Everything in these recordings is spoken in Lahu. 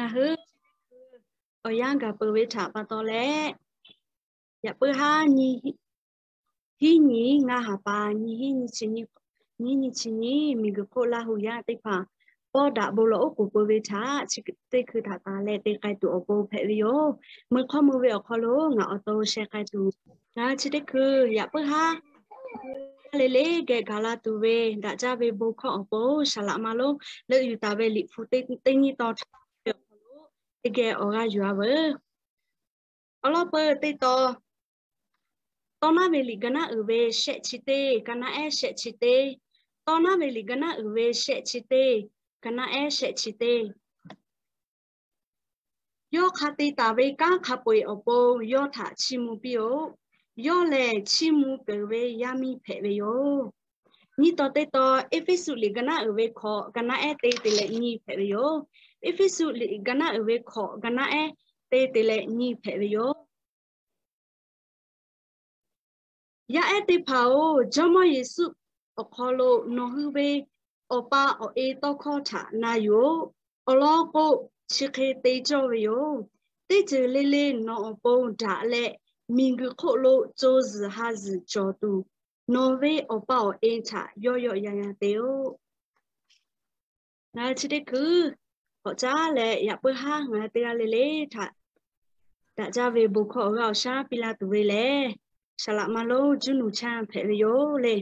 Ngaˬ hui awˬ yanˇ gaˬ peuˬ ve htaꞈ pa taw leh, yaꞈ puiˉ haˉ nyi hiˉ nyi ngaˇ ha pa nyi hiˉ nyi chi nyi, nyi hiˉ nyi chi nyi miˬguiˬ hk'oˆ Laˇ hu yaˇ teˇ hpaˍ pawˇ daꞈ bon lawˬ oˉ k'oˍ peuˬ ve htaꞈ chi teˇ hkui htaꞈ taˍ leh te k'ai tuˬ awˬ pon hpehꞈ ve yoˬ. Meuˇ hk'awˇ meuˇ ve awˬ hk'aw lo ngaˬ awˬ to sheh k'ai tuˬ, ngaˬ chi teˇ hkui yaꞈ puiˉ haˉ le le geh gaˬ la tuˬ ve daꞈ jaˇ ve bon hkawˇ awˬ pon Saˍ laꞈ ma lonˉ leuˆ yuˬ taˍ ve Liꞈ hpu teˇ nyiˇ tawn htaꞈ ve awˬ hk'aw lo teˇ geh awˬ g'aˇ yuˬ-a veuˬ. Awˬ lawn peuˬ teˇ tawn, tawˇ naˉ ve liꞈ ga naˉ uiˍ ve shehˆ chi teˇ, ka naˉ ehˉ shehˆ chi teˇ, tawˇ naˉ ve liꞈ ga naˉ uiˍ ve shehˆ chi teˇ, ka naˉ ehˉ shehˆ chi teˇ. Yawˇ hk'a te taˍ ve kanˉ hk'a peu-eˬ awˬ pon yawˇ htaꞈ chiˇ mvuh piˇ-oˆ. Yawˇ lehˬ chiˇ mvuh keunˍ ve yaˇ miˇ hpehꞈ ve yoˬ. Nyiˇ tawn teˇ tawn, Eˇfeˇsuꞈ liꞈ ga naˉ uiˍ ve hkawꞈ, ga naˉ ehˉ teˇ te leh nyiˇ hpehꞈ ve yoˬ. Eˇfeˇsuꞈ liꞈ ga naˉ uiˍ ve hkawꞈ, ga naˉ ehˉ teˇ te leh nyiˇ hpehꞈ ve yoˬ. Yaˇ ehˉ teˇ hpaˍ-oˬ, Jawˇmawˇ Yeˍsuˆ awˬ hk'aw lo nawˬ hui ve Awˬ pa awˬ e tawˇ hkawˇ htaꞈ na yuˬ-oˆ. Awˬ lawn k'o, chi hk'e te cawˇ ve yoˬ. Teˇ ceuˬ le le nawˬ awˬ pon daꞈ leh, miˬguiˬ hk'oˆ lo co zuhˬ ha zuhˬ cawˬ tuˬ, nawˬ ve Awˬ pa awˬ e htaꞈ yawˆ yawˆ yan yan te-oˆ. Ngaˬ hui chi teˇ hkui k'awꞈ caˉ leh, yaꞈ puiˉ haˉ ngaˬ hui teˇ g'aˇ le le htaꞈ daꞈ jaˇ ve bon hkawˇ awˬ g'aˇ awˬ shaˉ piˇ laˇ tuˬ ve lehˬ, Saˍ laꞈ ma lonˉ Juˇ nuˬ Chaˇ hpehꞈ ve yoˬ le.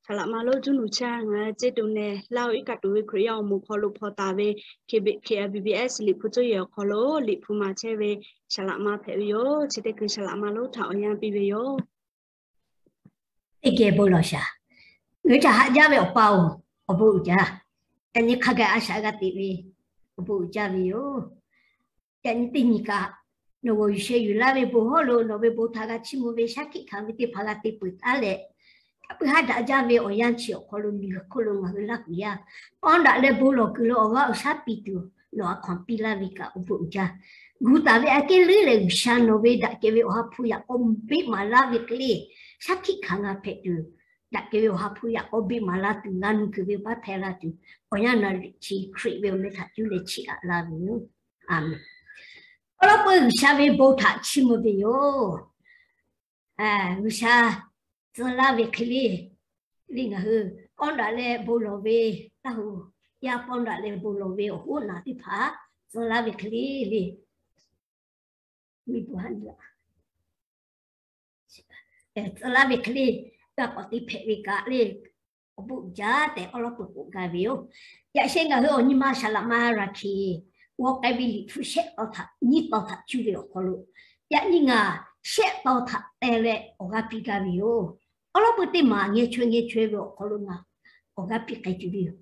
Saˍ laꞈ ma lonˉ Juˇ nuˬ Chaˇ ngaˬ hui ceˇ tuˬ nehˬ Laˇ hu iˉ kaˆ tuˬ ve Hkriꞈ yaˇ awˬ moˍ hk'aw lo hpaw taˍ ve K B B S Liꞈ hpu cuˇ yehˬ awˬ hk'aw lo liꞈ hpu maˍ chehˇ ve Saˍ laꞈ ma hpehꞈ ve yoˬ. Chi teˇ hkui Saˍ laꞈ ma lonˉ htaꞈ awˬ yanˇ piˇ ve yoˬ. Teˇ geh bon lawˬ shaˍ. Ngaˬ hui htaꞈ haꞈ jaˇ ve Awˬ pa-oˬ, awˬ bon uiˍ jaˇ. Yaꞈ nyi hk'a gaˬ a shaꞈ g'a teꞈ ve awˬ bon uiˍ jaˇ ve yoˬ. Yaꞈ nyi teˇ nyi kaꞈ, nawˬ g'awˬ yuˬ sheh yuˬ laˇ ve bon hawˉ lo nawˬ ve bon htaꞈ g'a chiˇ mvuh ve shaˉ hkiˆ hkanˍ ve teˇ hpaˍ g'a te peuˬ taˉ leh, yaꞈ puiˉ haˉ daꞈ jaˇ ve awˬ yanˇ chi awˬ hk'aw lo miˬguiˬ hk'oˆ lo ngaˬ hui Laˇ hu yaˇ pawˇ daꞈ leh bon lawˬ kuiˬ lo awˬ g'aˇ awˬ shaˉ piˇ tuˬ nawˬ a hkaw anˬ piˇ laˇ ve kaꞈ awˬ bon uiˍ jaˇ. Gu taˍ ve aꞈ kehˉ leuˉ leh G'uiˬsha nawˬ ve daꞈ kehˬ ve awˬ ha hpu yaꞈ k'aw beˆ maˍ laˇ ve hk'e le, shaˉ hkiˆ hkanˍ g'a hpehꞈ tuˬ, daꞈ kehˬ ve awˬ ha hpu yaꞈ k'aw beˆ maˍ la tuˬ, g'a nuˇ kuiˬ ve baˆ hpehˇ la tuˬ, awˬ yanˇ naˍ riˍ chi Hkriꞈ ve awˬ meh htaꞈ cuˇ leh chiˇ aꞈ laˇ ve yoˬ. A menˬ. Awˬ lawn peuˬ G'uiˬsha ve bon htaꞈ chiˇ mvuh ve yoˬ. G'uiˬsha tcuh laˇ ve hk'e le, le ngaˬ hui pawˇ daꞈ leh bon lawˬ ve, Laˇ hu yaˇ pawˇ daꞈ leh bon lawˬ ve awˬ hoˉ naˬ teˇ hpaˍ tcuh laˇ ve hk'e le, le, miˬ bu ha tcuh laˇ ve hk'e le, g'a k'awꞈ te hpehꞈ ve kaꞈ le, awˬ bon uiˍ jaˇ tehꞈ awˬ lawn peuˬ k'oˆ gaˇ ve yoˬ. Yaꞈ sheh ngaˬ hui awˬ nyi ma Saˍ laꞈ ma Raˍhkeˍ g'aw k'ai ve Liꞈ hpu shehˆ tawn htaꞈ nyiˇ tawn htaꞈ cuˇ ve awˬ hk'aw lo, yaꞈ nyi ngaˬ shehˆ tawn htaꞈ teh leh awˬ g'aˇ piˇ gaˇ ve yoˬ. Awˬ lawn peuˬ teˇ maˬ ngeh chaweh ngeh chaweh ve awˬ hk'aw lo ngaˬ awˬ g'aˇ piˇ k'ai tuˬ ve yoˬ.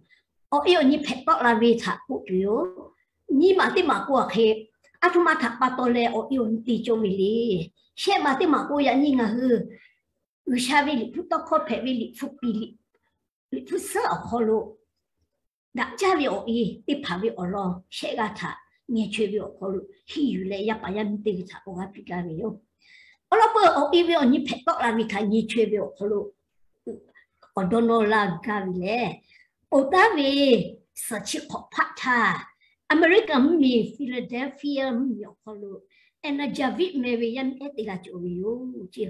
Awˬ e awˬ nyi hpehꞈ tawˆ la ve htaꞈ k'oˆ tuˬ yoˬ. Nyiˇ maˬ teˇ maˬ k'o aˬ hk'e, aˉ htoꞈ ma htaꞈ pa taw leh awˬ e awˬ nyi te cawˇ ve le. Shehˆ maˬ teˇ maˬ k'o yaꞈ nyi ngaˬ hui G'uiˬsha ve Liꞈ hpu tawˇ hkawˇ hpehꞈ ve Liꞈ hpu piˍ, Liꞈ hpu suhˉ awˬ hk'aw lo daꞈ jaˇ ve awˬ e teˇ hpaˍ ve awˬ lawn shehˆ g'aˇ htaꞈ ngeh chaweh ve awˬ hk'aw lo henˇ yuˬ leh yaˇ paˍ yaˇ miˇ teˇ g'aˇ htaꞈ awˬ g'aˇ piˇ gaˇ ve yoˬ. Awˬ lawn peuˬ awˬ e ve awˬ nyi hpehꞈ tawˆ la ve htaꞈ ngeh chaweh ve awˬ hk'aw lo awˬ dawˇ nawˇ laˇ gaˇ ve lehˬ, ponˬ taˉ ve suhˍ chi hk'awꞈ hpaˆ htaˇ, Aˍmeˍriˆkaˍ mvuhˇmiˬ Philadelphia mvuhˇmiˬ awˬ hk'aw lo Anna Javid meh ve yaˇ miˇ ehˉ teˇ g'aˇ cawˬ ve yoˬ ce.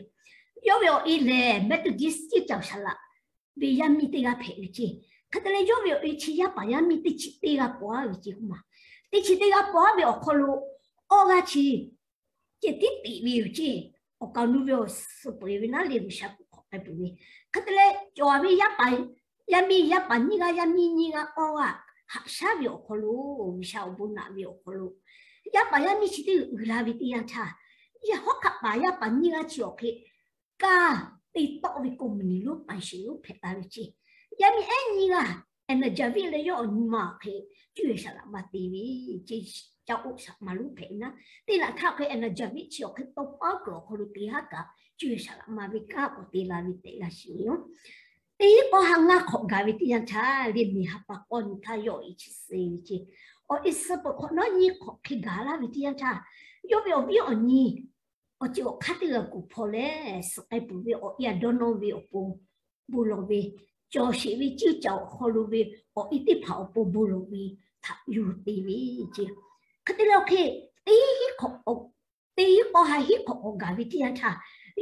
Yawˇ ve awˬ e lehˬ Methodist ciˇ caˬ Saˍ laꞈ ve yaˇ miˇ teˇ g'aˇ hpehꞈ ve ce. Hk'e te leh yawˇ ve awˬ e chi yaˇ paˍ yaˇ miˇ teˇ chi teˇ g'aˇ paw-a ve ce k'o ma, teˇ chi teˇ g'aˇ paw-a ve awˬ hk'aw lo awˇ g'aˇ chi ceh tiˉ teꞈ ve yoˬ ce. Awˬ kaˍ awˬ nu ve awˬ suhˍ peuˬ ve naˉ leh G'uiˬsha kuˬ hk'awꞈ k'ai peuˬ ve. Hk'e te leh cawˬ ve yaˇ paˍ yaˇ miˇ, yaˇ paˍ nyiˇ g'aˇ yaˇ miˇ nyiˇ g'aˇ awˇ g'aˇ haꞈ shaˉ ve awˬ hk'aw lo, G'uiˬsha awˬ bon naꞈ ve awˬ hk'aw lo, yaˇ paˍ yaˇ miˇ chi teˇ g'uiˬ la ve teˇ yanˇ htaˇ, yehˬ hawˉ hk'aˆ paˍ yaˇ paˍ nyiˇ g'aˇ chi awˬ hk'e kaˇ te tawˆ ve k'o, miˬ niˬ lonˉ paˍ shiˍ lonˉ hpehꞈ la ve ce. Yaˇ miˇ ehˉ nyiˇ g'aˇ, Anna Javid leh yawˇ awˬ nyi ma awˬ hk'e cuˇ yehˬ Saˍ laꞈ ma te ve ce. Ca oˆ Saˍ laꞈ ma lonˉ hpehꞈ naˉ, teˇ naꞈ htaˇ hk'e Anna Javid chi awˬ hk'e tawˇ paˉ kuiˬ awˬ hk'aw lo te haˉ kaꞈ cuˇ yehˬ Saˍ laꞈ ma ve kanˉ k'awꞈ te la ve tehꞈ g'a shiˍ ve yoˬ. Teˇ pawˆ ha ngaˇ hk'awꞈ gaˬ ve teˇ yanˇ htaˇ, le miˬ ha pa k'awˇ nyi htaˇ yawˇ awˬ e chi suh ve ce. Awˬ e suh peuˬ hk'awꞈ nawˉ nyiˇ hk'awꞈ hk'e gaˬ laˇ ve teˇ yanˇ htaˇ, yawˇ ve awˬ viˉ awˬ nyi awˬ ceuˬ awˬ hk'aˇ teˇ g'aˇ kuˬ hpaw leh suhˍ k'ai peuˬ ve awˬ e a dawˇ nawˇ ve awˬ pon bon lawˬ ve, cawˬ sheˍ ve ciˇ caˬ awˬ hk'aw lo ve awˬ e teˇ hpaˍ awˬ pon bon lawˬ ve htaꞈ yuˬ te ve ce. Hk'e te leh awˬ hk'e, teˇ hinˉ hk'awꞈ, teˇ hinˉ k'awˇ ha hinˉ hk'awꞈ k'awꞈ gaˬ ve teˇ yanˇ htaˇ,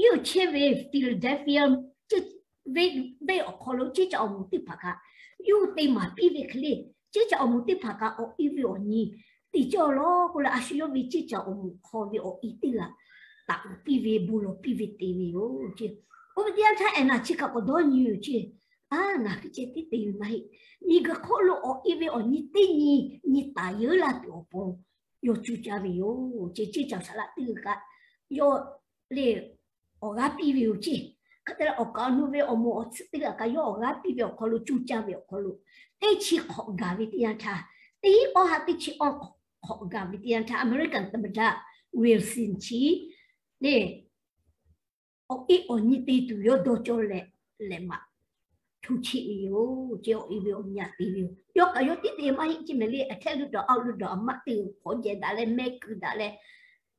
yawˇ hui chehˇ ve Philadelphia venˇ awˬ hk'aw lo ceˇ caˬ awˬ moˍ teˇ hpaˍ kaꞈ, yawˇ hui te maˍ piˇ ve hk'e le, ceˇ caˬ awˬ moˍ teˇ hpaˍ kaꞈ awˬ e ve awˬ nyi te cawˇ lawˬ k'oˆ leh, a shu yawˇ ve ceˇ caˬ awˬ moˍ hk'aw ve awˬ e teˇ g'aˇ taꞈ piˇ ve bon lawˬ piˇ ve te ve yoˬ ceˇ. Oˇ ve teˇ yanˇ htaˇ, Anna chi kaꞈ k'awꞈ dawˇ nyi yoˬ ceˇ. A, ngaˬ hui ceh tiˉ te ve maˇ heˆ. Miˬguiˬ hk'oˆ lo awˬ e ve awˬ nyi teˇ nyi nyi taˍ yeunˇ laˇ tuˬ awˬ pon yawˇ cuˇ caˇ ve yoˬ ceˇ. Ceˇ caˬ saˍ laꞈ teˇ g'aˇ kaꞈ yawˇ le awˬ g'aˇ piˇ ve yoˬ ceˇ. Hk'e te leh, awˬ kaˍ awˬ nu ve awˬ moˍ awˬ tsuhꞈ teˇ g'aˇ kaꞈ yawˇ awˬ g'aˇ piˇ ve awˬ hk'aw lo, cuˇ caˇ ve awˬ hk'aw lo, teˇ chi hk'awꞈ gaˬ ve teˇ yanˇ htaˇ, teˇ hinˉ k'awˇ ha teˇ chi awˇ hk'awꞈ gaˬ ve teˇ yanˇ htaˇ, American သမ္မတ Wilson chi le awˬ e awˬ nyi te tuˬ yawˇ dawˇ cawˇ leh, lehˬ maꞈ hto cheˆ ve yoˬ ceˇ. Awˬ e ve awˬ nyi aꞈ te ve yoˬ. Yawˇ kaꞈ yawˇ tiˉ te maˇ heˆ ceˇ mehˍ le, အထက်လွှတ်တော် အောက်လွှတ်တော် အမတ် teˇ hpaˍ hk'awꞈ jehˬ daꞈ leh, mehˆ kuiˬ daꞈ leh,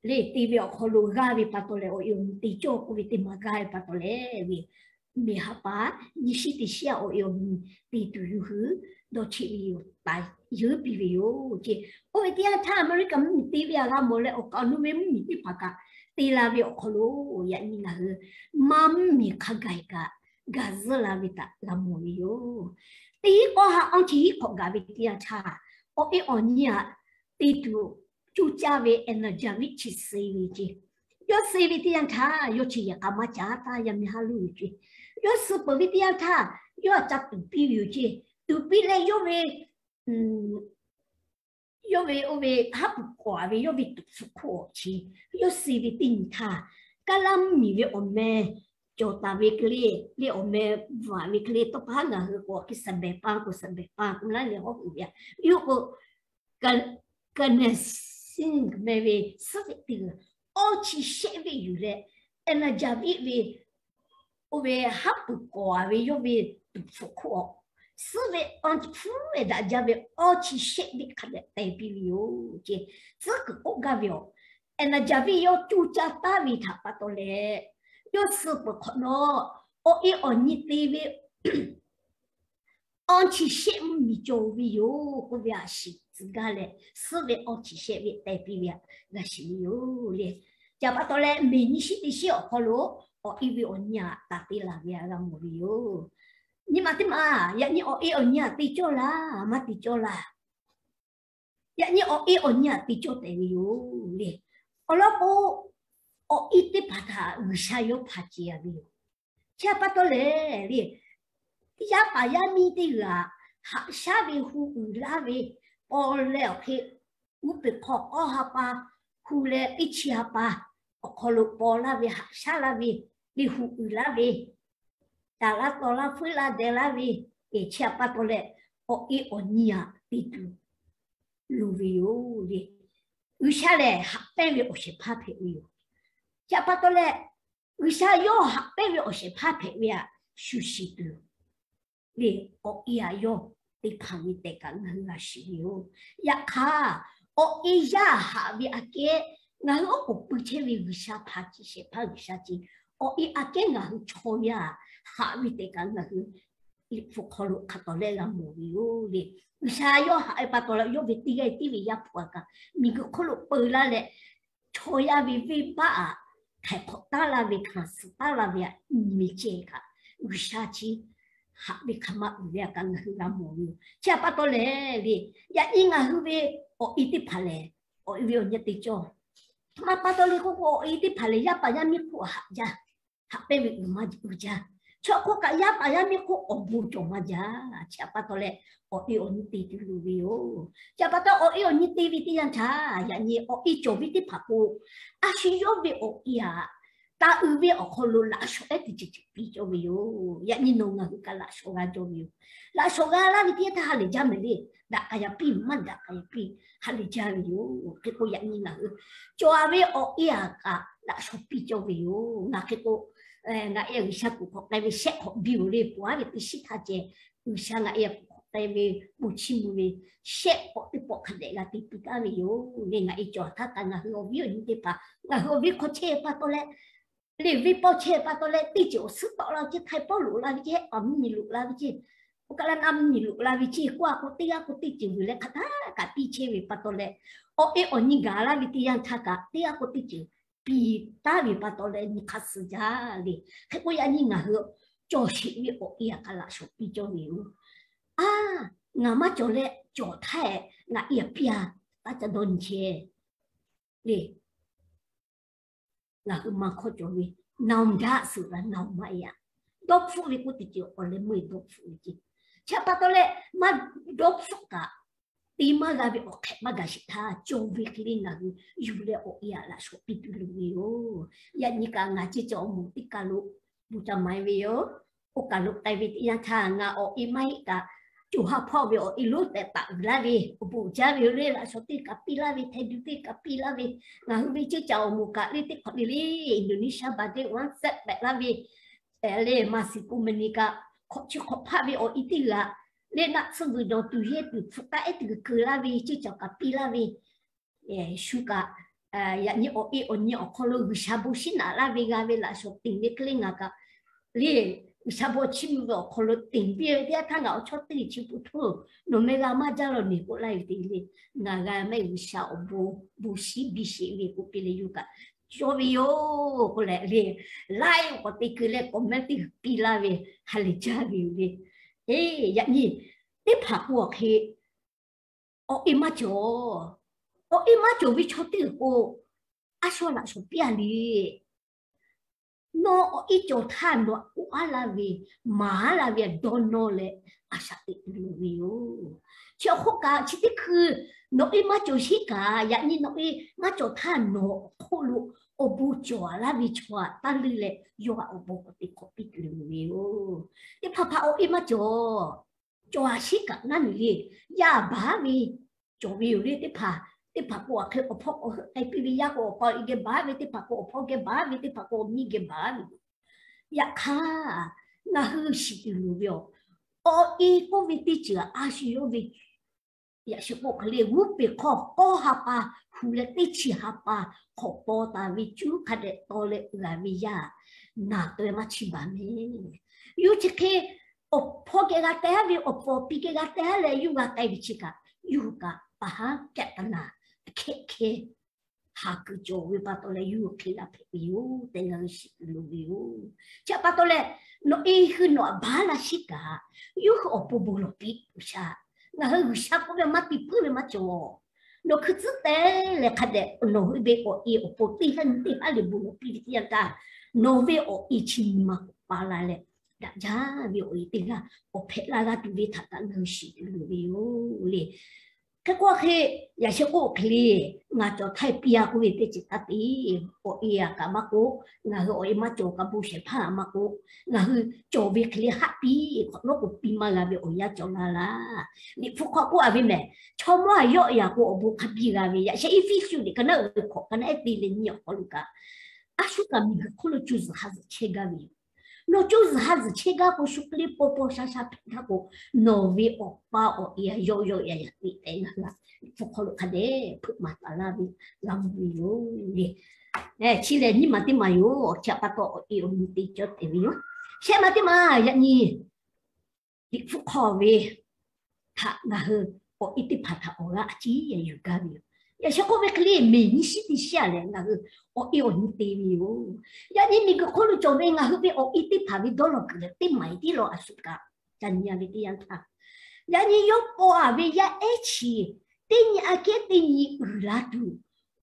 le te ve awˬ hk'aw lo g'aˇ ve pa taw leh, awˬ e awˬ nyi te cawˇ k'oˆ ve teˇ maˬ g'aˇ ve pa taw leh ve, miˬ ha pa nyi shiˉ teˇ shiˉ awˬ e awˬ nyi te tuˬ yawˇ hui dawˇ cheˆ ve yoˬ, taˍ yeunˇ piˇ ve yoˬ ceˇ. Oˇ ve teˇ yanˇ htaˇ, American mvuhˇmiˬ te ve aꞈ g'a mawˬ leh, awˬ kaˍ awˬ nu ve mvuhˇmiˬ teˇ hpaˍ kaꞈ te la ve awˬ hk'aw lo, yaꞈ nyi ngaˬ hui maˇ mvuhˇmiˬ hk'a gaˬ kaꞈ gaˬ zuhˆ la ve htaꞈ g'a mawˬ ve yoˬ. Teˇ hinˉ k'awˇ ha awˇ chi hinˉ hk'awꞈ gaˬ ve teˇ yanˇ htaˇ, awˬ e awˬ nyi aꞈ te tuˬ cuˇ caˇ ve Anna Jarvis chi suh ve ceˇ. Yawˇ suh ve teˇ yanˇ htaˇ, yawˇ chi yehˬ k'a maˇ caˉ taˇ yaˇ miˇ haˉ lo yoˬ ceˇ. Yawˇ suh peuˬ ve teˇ yanˇ htaˇ, yawˇ aꞈ ca tuˍ piˇ ve yoˬ ceˇ. Tuˍ piˇ leh yawˇ ve, yawˇ ve oˇ ve haˉ pui k'awꞈ ve yawˇ ve tuꞈ hpu hk'oˆ awˬ chi, yawˇ suh ve teˇ nyi htaˇ, kaˇ laˇ mvuhˇmiˬ ve awˬ meh cawˬ taˍ ve hk'e le, le awˬ meh bvuhꞈ ve hk'e le, tawˇ pa haˉ ngaˬ hui k'o hk'e สเปรย์ paˇ k'o สเปรย์ paˇ k'oˆ laˇ leh hawˉ uiˍ ve aꞈ, yawˇ k'o, Kanesin meh ve suhˉ ve teˇ g'aˇ awˇ chi shehˆ ve yuˬ leh, Anna Jarvis ve oˇ ve haˉ pui k'awꞈ ve yawˇ ve tuꞈ hpu hk'oˆ awˬ suhˉ ve awˇ chi hpu ve daꞈ jaˇ ve awˇ chi shehˆ ve hk'a dehꞈ teh piˇ ve yoˬ ceˇ. Tcuhˉ kuiˬ k'oˆ gaˇ ve awˬ, Anna Jarvis yawˇ cuˇ caˇ taˍ ve htaꞈ pa taw leh, yawˇ suh peuˬ hk'awꞈ nawˉ, awˬ e awˬ nyi te ve awˇ chi shehˆ mvuhˇmiˬ cawˬ ve yoˬ k'oˆ ve aꞈ shiˍ tcuh gaˇ leh, suhˉ ve awˇ chi shehˆ ve teh piˇ ve aꞈ g'a shiˍ ve yoˬ le. Chi pa taw leh, miˬ nyi shiˉ teˇ shiˉ awˬ hk'aw lo awˬ e ve awˬ nyi aꞈ taˍ te laˬ ve aꞈ g'a mawˬ ve yoˬ. Nyi ma teˇ maˬ, yaꞈ nyi awˬ e awˬ nyi aꞈ te cawˇ laˇ, maˇ te cawˇ laˇ. Yaꞈ nyi awˬ e awˬ nyi aꞈ te cawˇ tehꞈ ve yoˬ le. Awˬ lawn k'o, awˬ e teˇ hpaˍ htaꞈ G'uiˬsha yawˇ hpanˍ ce a ve yoˬ. Chi pa taw lehˬ le, yaˇ paˍ yaˇ miˇ teˇ g'aˇ haꞈ shaˉ ve hu uiˍ laˇ ve, paw leh awˬ hk'e, uˉ peˬ hk'aw k'awˇ ha pa, hu leh teˇ chi ha pa awˬ hk'aw lo paw laˇ ve, haꞈ shaˉ laˇ ve, le hu uiˍ laˇ ve, taˍ laˇ taw laˇ, feuˉ laˇ deh laˇ ve, e chi pa taw leh, awˬ e awˬ nyi aꞈ te tuˬ loˍ ve yoˬ le. G'uiˬsha lehˬ haꞈ pehnˇ ve awˬ shehˍ hpaˇ hpehꞈ ve yoˬ. Chi pa taw leh, G'uiˬsha yawˇ haꞈ pehnˇ ve awˬ shehˍ hpaˇ hpehꞈ ve aꞈ shu shiˍ tuˬ le, awˬ e aꞈ yawˇ te hpanˍ ve tehꞈ kaꞈ ngaˬ hui g'a shiˍ ve yoˬ. Yaꞈ hk'aˇ, awˬ e yaˇ haꞈ ve aꞈ kehˉ ngaˬ hui oˉ k'oˍ pui chehˇ ve G'uiˬsha hpanˍ ce shehˍ hpaˇ G'uiˬsha ce, awˬ e aꞈ kehˉ ngaˬ hui chaw yaˇ haꞈ ve tehꞈ kaꞈ ngaˬ hui liꞈ hpu hk'aw lo hk'a tawˍ leh g'a mawˬ ve yoˬ le. G'uiˬsha yawˇ haꞈ ve pa taw leh, yawˇ ve teˇ g'aˇ tiˉ ve Yaˇ hpu aꞈ kaꞈ miˬguiˬ hk'oˆ lo peu laˇ leh, chaw yaˇ ve venˇbaˆ aꞈ htaiˍ hk'awꞈ taˉ laˇ ve, hkanˍ suh taˉ laˇ ve aꞈ nyi ve ceh kaꞈ, G'uiˬsha chi haꞈ ve hk'aˬ ma uiˍ ve aꞈ kaꞈ ngaˬ hui g'a mawˬ ve yoˬ. Chi pa taw leh le, yaꞈ nyi ngaˬ hui ve awˬ e teˇ hpaˍ lehˬ, awˬ e ve awˬ nyi te cawˇ. Hk'aˬ ma pa taw le k'oˆ k'o, awˬ e teˇ hpaˍ lehˬ, yaˇ paˍ yaˇ miˇ hk'oˆ haꞈ jaˇ, haꞈ pehnˇ ve uiˍ maˇ uiˍ jaˇ. Chaw hk'oˆ kaꞈ yaˇ paˍ yaˇ miˇ hk'oˆ awˬ bon cawˬ maˇ jaˇ. Chi pa taw leh, awˬ e awˬ nyi te tuˬ loˍ ve yoˬ. Chi pa taw, awˬ e awˬ nyi te ve teˇ yanˇ htaˇ, yaꞈ nyi awˬ e cawˬ ve teˇ hpaˍ k'o, a shu yawˇ ve awˬ e aꞈ taˍ uiˍ ve awˬ hk'aw lo laꞈ shawnˍ ehˉ teˇ ceuˬ ceuˬ piˇ cawˇ ve yoˬ. Yaꞈ nyi nawˬ ngaˬ hui kaꞈ laꞈ shawnˍ g'a cawˇ ve yoˬ. Laꞈ shawnˍ g'a laˇ ve teˇ yanˇ htaˇ ha lehˬ jaˇ mehˍ le. Daꞈ k'a yaꞈ piˇ, maˇ daꞈ k'a yaꞈ piˇ, ha lehˬ jaˇ ve yoˬ. Hk'e k'o, yaꞈ nyi ngaˬ hui cawˬ a ve awˬ e aꞈ kaꞈ laꞈ shawnˍ piˇ cawˇ ve yoˬ. Ngaˬ hk'e k'o, ngaˬ e G'uiˬsha kuˬ hk'awꞈ k'ai ve shehˆ hk'awꞈ biˇ oˬ le, pawˬ aˉ ve teˇ shiˉ htaˇ ceh, G'uiˬsha ngaˬ e kuˬ hk'awꞈ k'ai ve bon chiˇ mvuh ve shehˆ hk'awꞈ teˇ pawˆ hk'a dehꞈ g'a te piˇ taˍ ve yoˬ le. Ngaˬ e cawˬ htaˇ kaꞈ ngaˬ hui awˬ viˉ awˬ nyi teˇ hpaˍ ngaˬ hui awˬ viˉ hk'aw chehˇ pa taw leh, le venˇ pawˆ chehˇ pa taw leh, teˇ ceuˬ awˬ suhˉ tawˆ la ve ceh, htaiˍ pawˆ loꞈ la ve ceh, awˬ miˇ miˬ loꞈ la ve ceh, Oˇ kaꞈ leh na nyi loꞈ la ve ceˇ k'oˆ a k'o, teˇ g'aˇ k'o teˇ ceuˬ vuiˬ leh hk'aˬ htaˇ kaꞈ piˇ chehˇ ve pa taw leh, awˬ e awˬ nyi gaˬ laˇ ve teˇ yanˇ htaˇ kaꞈ teˇ g'aˇ k'o teˇ ceuˬ piˇ taˍ ve pa taw leh nyi hk'a suh jaˇ le. Hk'e k'o yaꞈ nyi ngaˬ hui cawˬ sheˍ ve awˬ e a kaꞈ laꞈ shawˍ piˇ cawˇ ve yoˬ. A, ngaˬ maˇ cawˬ leh cawˬ htaˇ ngaˬ e a piˇ a, taˇ ca dawˇ nyi chehˇ le. Ngaˬ hui maˇ hkawˇ cawˬ ve, naˬ daꞈ suhˍ la naˬ maˇ e a. Dawˇ hpfuhˆ ve k'oˆ teˇ ceuˬ awˬ leh meuˇ dawˇ hpfuhˆ ve ceˇ. Chi pa taw leh maˇ dawˇ hpfuhˆ kaꞈ, te maˇ g'a ve awˬ hk'ehꞈ maˇ gaˬ sheˍ htaˇ, cawˬ ve hk'e le ngaˬ hui yuˬ leh awˬ e a laꞈ shawˍ piˇ tuˬ loˍ ve yoˬ. Yaꞈ nyi kaꞈ ngaˬ ceˇ cawˬ awˬ moˍ teˇ kaˬ lo bon ca ma e ve yoˬ. Oˇ kaˬ lo k'ai ve teˇ yanˇ htaˇ ngaˬ awˬ e maˇ heˆ kaꞈ, co ha hpawˇ ve awˬ e lonˉ tehꞈ taˍ uiˍ laˇ ve awˬ bon jaˇ ve yoˬ le. Laꞈ shawˍ teˇ kaꞈ piˇ laˇ ve, hteˇ duˬ teˇ kaꞈ piˇ laˇ ve, ngaˬ hui ve ceˇ caˬ awˬ moˍ kaꞈ le teˇ hk'awꞈ le le, Indonesia baˬ teˇ wanˇ sehˆ pehꞈ laˇ ve le, maˍ siˍ ko meh ni kaꞈ hk'awꞈ chi hk'awꞈ hpaˆ ve awˬ e teˇ g'aꞈ le, naˆ tsuhˇ vuiˬ dawˬ tuˬ yehˇ tuˬ hpfuhˆ taˉ ehˉ teˇ g'uiˬ keu laˇ ve ceˇ caˬ kaꞈ piˇ laˇ ve, shu kaꞈ yaꞈ nyi awˬ e awˬ nyi awˬ hk'aw lo G'uiˬsha bon shiˉ naꞈ laˇ ve g'a ve laꞈ shawˍ teꞈ ve hk'e le ngaˬ kaꞈ le, G'uiˬsha bon chiˇ mvuh ve awˬ hk'aw lo teꞈ piˇ ve teˇ yanˇ htaˇ ngaˬ awˬ chawˇ teˇ g'uiˬ chi pu htoˇ, nawˬ meh g'a maˇ jaˇ law neˬ k'oˆ laˇ ve te le. Ngaˬ g'a mehˆ G'uiˬsha awˬ bon bon shiˉ biˇ sheˍ ve k'oˆ piˇ leh yoˬ kaꞈ cawˇ ve yoˬ k'oˆ leh le, laiˉ k'awꞈ te keu leh comment teˇ g'uiˬ piˇ laˇ ve ha lehˬ jaˇ ve yoˬ le. Eˬ, yaꞈ nyi teˇ hpaˍ k'o awˬ hk'e awˬ e maˇ cawˬ. Awˬ e maˇ cawˬ ve chaw teˇ g'uiˬ k'o, a shaw laꞈ shawˍ piˇ a le. Nawˬ awˬ e cawˬ htaˇ nawˬ k'oˆ aˉ laˇ ve, maˍ aˉ laˇ ve dawˇ nawˇ leh a shaꞈ teꞈ tuˬ loˍ ve yoˬ. Chi awˬ hk'oˆ kaꞈ chi teˇ hkui nawˬ e maˇ cawˬ sheˉ kaꞈ, yaꞈ nyi nawˬ e maˇ cawˬ htaˇ nawˬ awˬ hk'oˆ lo awˬ bon cawˬ a laˇ ve chaw aꞈ taˇ leuˇ leh, yawˇ htaꞈ awˬ bon k'awꞈ teꞈ hk'awꞈ piˇ tuˬ loˍ ve yoˬ. Teˇ hpaˍ hpaˍ awˬ e maˇ cawˬ. Cawˬ a sheˉ kaꞈ naˉ nyi le, yaˇ baˬ ve cawˬ ve yoˬ le teˇ hpaˍ. Teˇ hpaˍ k'o awˬ hk'e awˬ hpawˇ k'awꞈ hui k'ai piˇ ve, yaˇ k'o awˬ pa awˬ e geh baˬ ve, teˇ hpaˍ k'o awˬ hpawˇ geh baˬ ve, teˇ hpaˍ k'o awˬ miˇ geh baˬ ve yoˬ. Yaꞈ hk'aˇ, ngaˬ hui shiˍ tuˬ loˍ ve yoˬ. Awˬ e k'oˆ ve teˇ ceuˬ a shu yawˇ ve yaꞈ shu k'o hk'e le g'uˇ peˬ hk'aw k'awˇ ha pa hu leh teˇ chi ha pa hk'awꞈ paw taˍ ve cuˉ hk'a dehꞈ taw leh g'a ve yaˇ naˬ taweh maˇ chiˇ baˬ mehˍ. Yuˬ chi hk'e awˬ hpawˇ geh g'a teh ve, awˬ pfuhˍ awˬ pi geh g'a teh leh yuˬ g'a k'ai ve chi kaꞈ, yuˬ kaꞈ pa haˉ kehˆ ta naˬ hkehˆ hkehˇ haˍ kuiˬ cawˬ ve pa taw leh yuˬ hk'e g'a hpehꞈ ve yoˬ tehꞈ ngaˬ hui shiˍ tuˬ loˍ ve yoˬ. Chi pa taw leh, nawˬ e hui nawˬ aꞈ baˬ laˇ sheˉ kaꞈ, yuˬ hui awˬ pon bon lawˬ piˇ G'uiˬsha. Ngaˬ hui G'uiˬsha k'oˆ ve maˇ piˇ puiˉ ve maˇ cawˬ. Nawˬ hkui tcuhˉ teh leh hk'a dehꞈ nawˬ hui ve awˬ e awˬ pon teˇ g'aˇ nyi teˇ haˉ le bon lawˬ piˇ ve teˇ yanˇ htaˇ, nawˬ ve awˬ e chi nyi ma k'awꞈ pa la leh, daꞈ jaˇ ve awˬ e teˇ g'aˇ awˬ hpehꞈ la g'a tuˬ ve htaꞈ kaꞈ ngaˬ hui shiˍ tuˬ loˍ ve yoˬ le. Hk'e k'o hk'e, yaꞈ sheh k'oˆ hk'e le, ngaˬ cawˬ htaˇ piˇ a k'oˆ ve teˇ ceuˬ taˇ te. Awˬ e a kaꞈ maˇ k'oˆ, ngaˬ hui awˬ e maˇ cawˬ kaꞈ bon shehˍ hpaˇ a maˇ k'oˆ, ngaˬ hui cawˬ ve hk'e le haˆ piˇ hk'awꞈ nawˉ k'o piˇ maˇ g'a ve awˬ yanˇ cawˬ la laˇ. Liꞈ hpu hk'aw k'oˆ a ve mehˍ, chaw mawˇ a yawˆ yaꞈ k'o awˬ bon hk'a biˇ g'a ve, yaꞈ sheh Eˇfeˇsuꞈ liꞈ ka naˉ uiˍ ve hk'awꞈ ka naˉ ehˉ te leh nyi awˬ hk'aw lo kaꞈ, a shu kaꞈ miˬguiˬ hk'oˆ lo co zuhˬ ha zuhˬ chehˇ gaˇ ve yoˬ. Nawˬ co zuhˬ ha zuhˬ chehˇ gaˇ k'o, shu hk'e le paw paw sha sha hpehꞈ gaˇ k'o, nawˬ ve awˬ pa awˬ e a yawˆ yawˆ yaꞈ yaꞈ te tehꞈ ngaˬ hui Liꞈ hpu hk'aw lo hk'a dehꞈ hpeuꞈ maˍ taˍ laˇ ve g'a mawˬ ve yoˬ le. Chi lehˬ nyiˇ maˬ teˇ maˬ yoˬ. Chi pa taw awˬ e awˬ nyi te cawˇ te ve yoˬ. Shehˆ maˬ teˇ maˬ yaꞈ nyi Liꞈ hpu hk'aw ve htaꞈ ngaˬ hui awˬ e teˇ hpaˍ htaꞈ awˬ g'aˇ a ciˉ yuˬ gaˇ ve yoˬ. Yaꞈ sheh k'oˆ ve hk'e le, miˬ nyi shiˉ teˇ shiˉ a lehˬ ngaˬ hui awˬ e awˬ nyi te ve yoˬ. Yaꞈ nyi miˬguiˬ hk'oˆ lo cawˬ ve ngaˬ hui ve awˬ e teˇ hpaˍ ve dawˇ law kuiˬ lehˬ, teˇ maˬ e tiˉ law a shu kaꞈ ca nyi a ve teˇ yanˇ htaˇ, yaꞈ nyi yawˇ paw a ve yaˇ ehˉ chi teˇ nyi aꞈ kehˉ teˇ nyi uiˍ la tuˬ,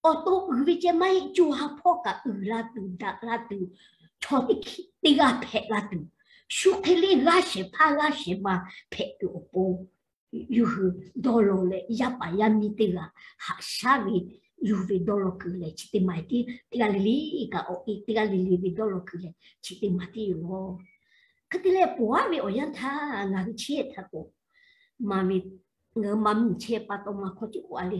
awˬ to uiˍ ve ceh maˇ heˆ, co ha hpawˇ kaꞈ uiˍ la tuˬ, daꞈ la tuˬ, chaw teˇ hkeh teˇ g'aˇ hpehꞈ la tuˬ, shu hk'e le g'aˇ shehˍ hpaˇ g'aˇ shehˍ ma hpehꞈ tuˬ awˬ pon yuˬ hui dawˇ law leh, yaˇ paˍ yaˇ miˇ teˇ g'aˇ haꞈ shaˉ ve yuˬ ve dawˇ law kuiˬ lehˬ, chi teˇ maˬ tiˉ teˇ g'aˇ le le kaꞈ awˬ e teˇ g'aˇ le le ve dawˇ law kuiˬ lehˬ, chi teˇ maˬ tiˉ yoˬ. Hk'e te leh, pawˬ aˉ ve awˬ yanˇ htaˇ ngaˬ hui chi htaꞈ k'o, maˇ ve, ngaˬ hui maˇ miˬ chehˇ pa taw maˇ hkawˇ ceˇ k'oˆ a le.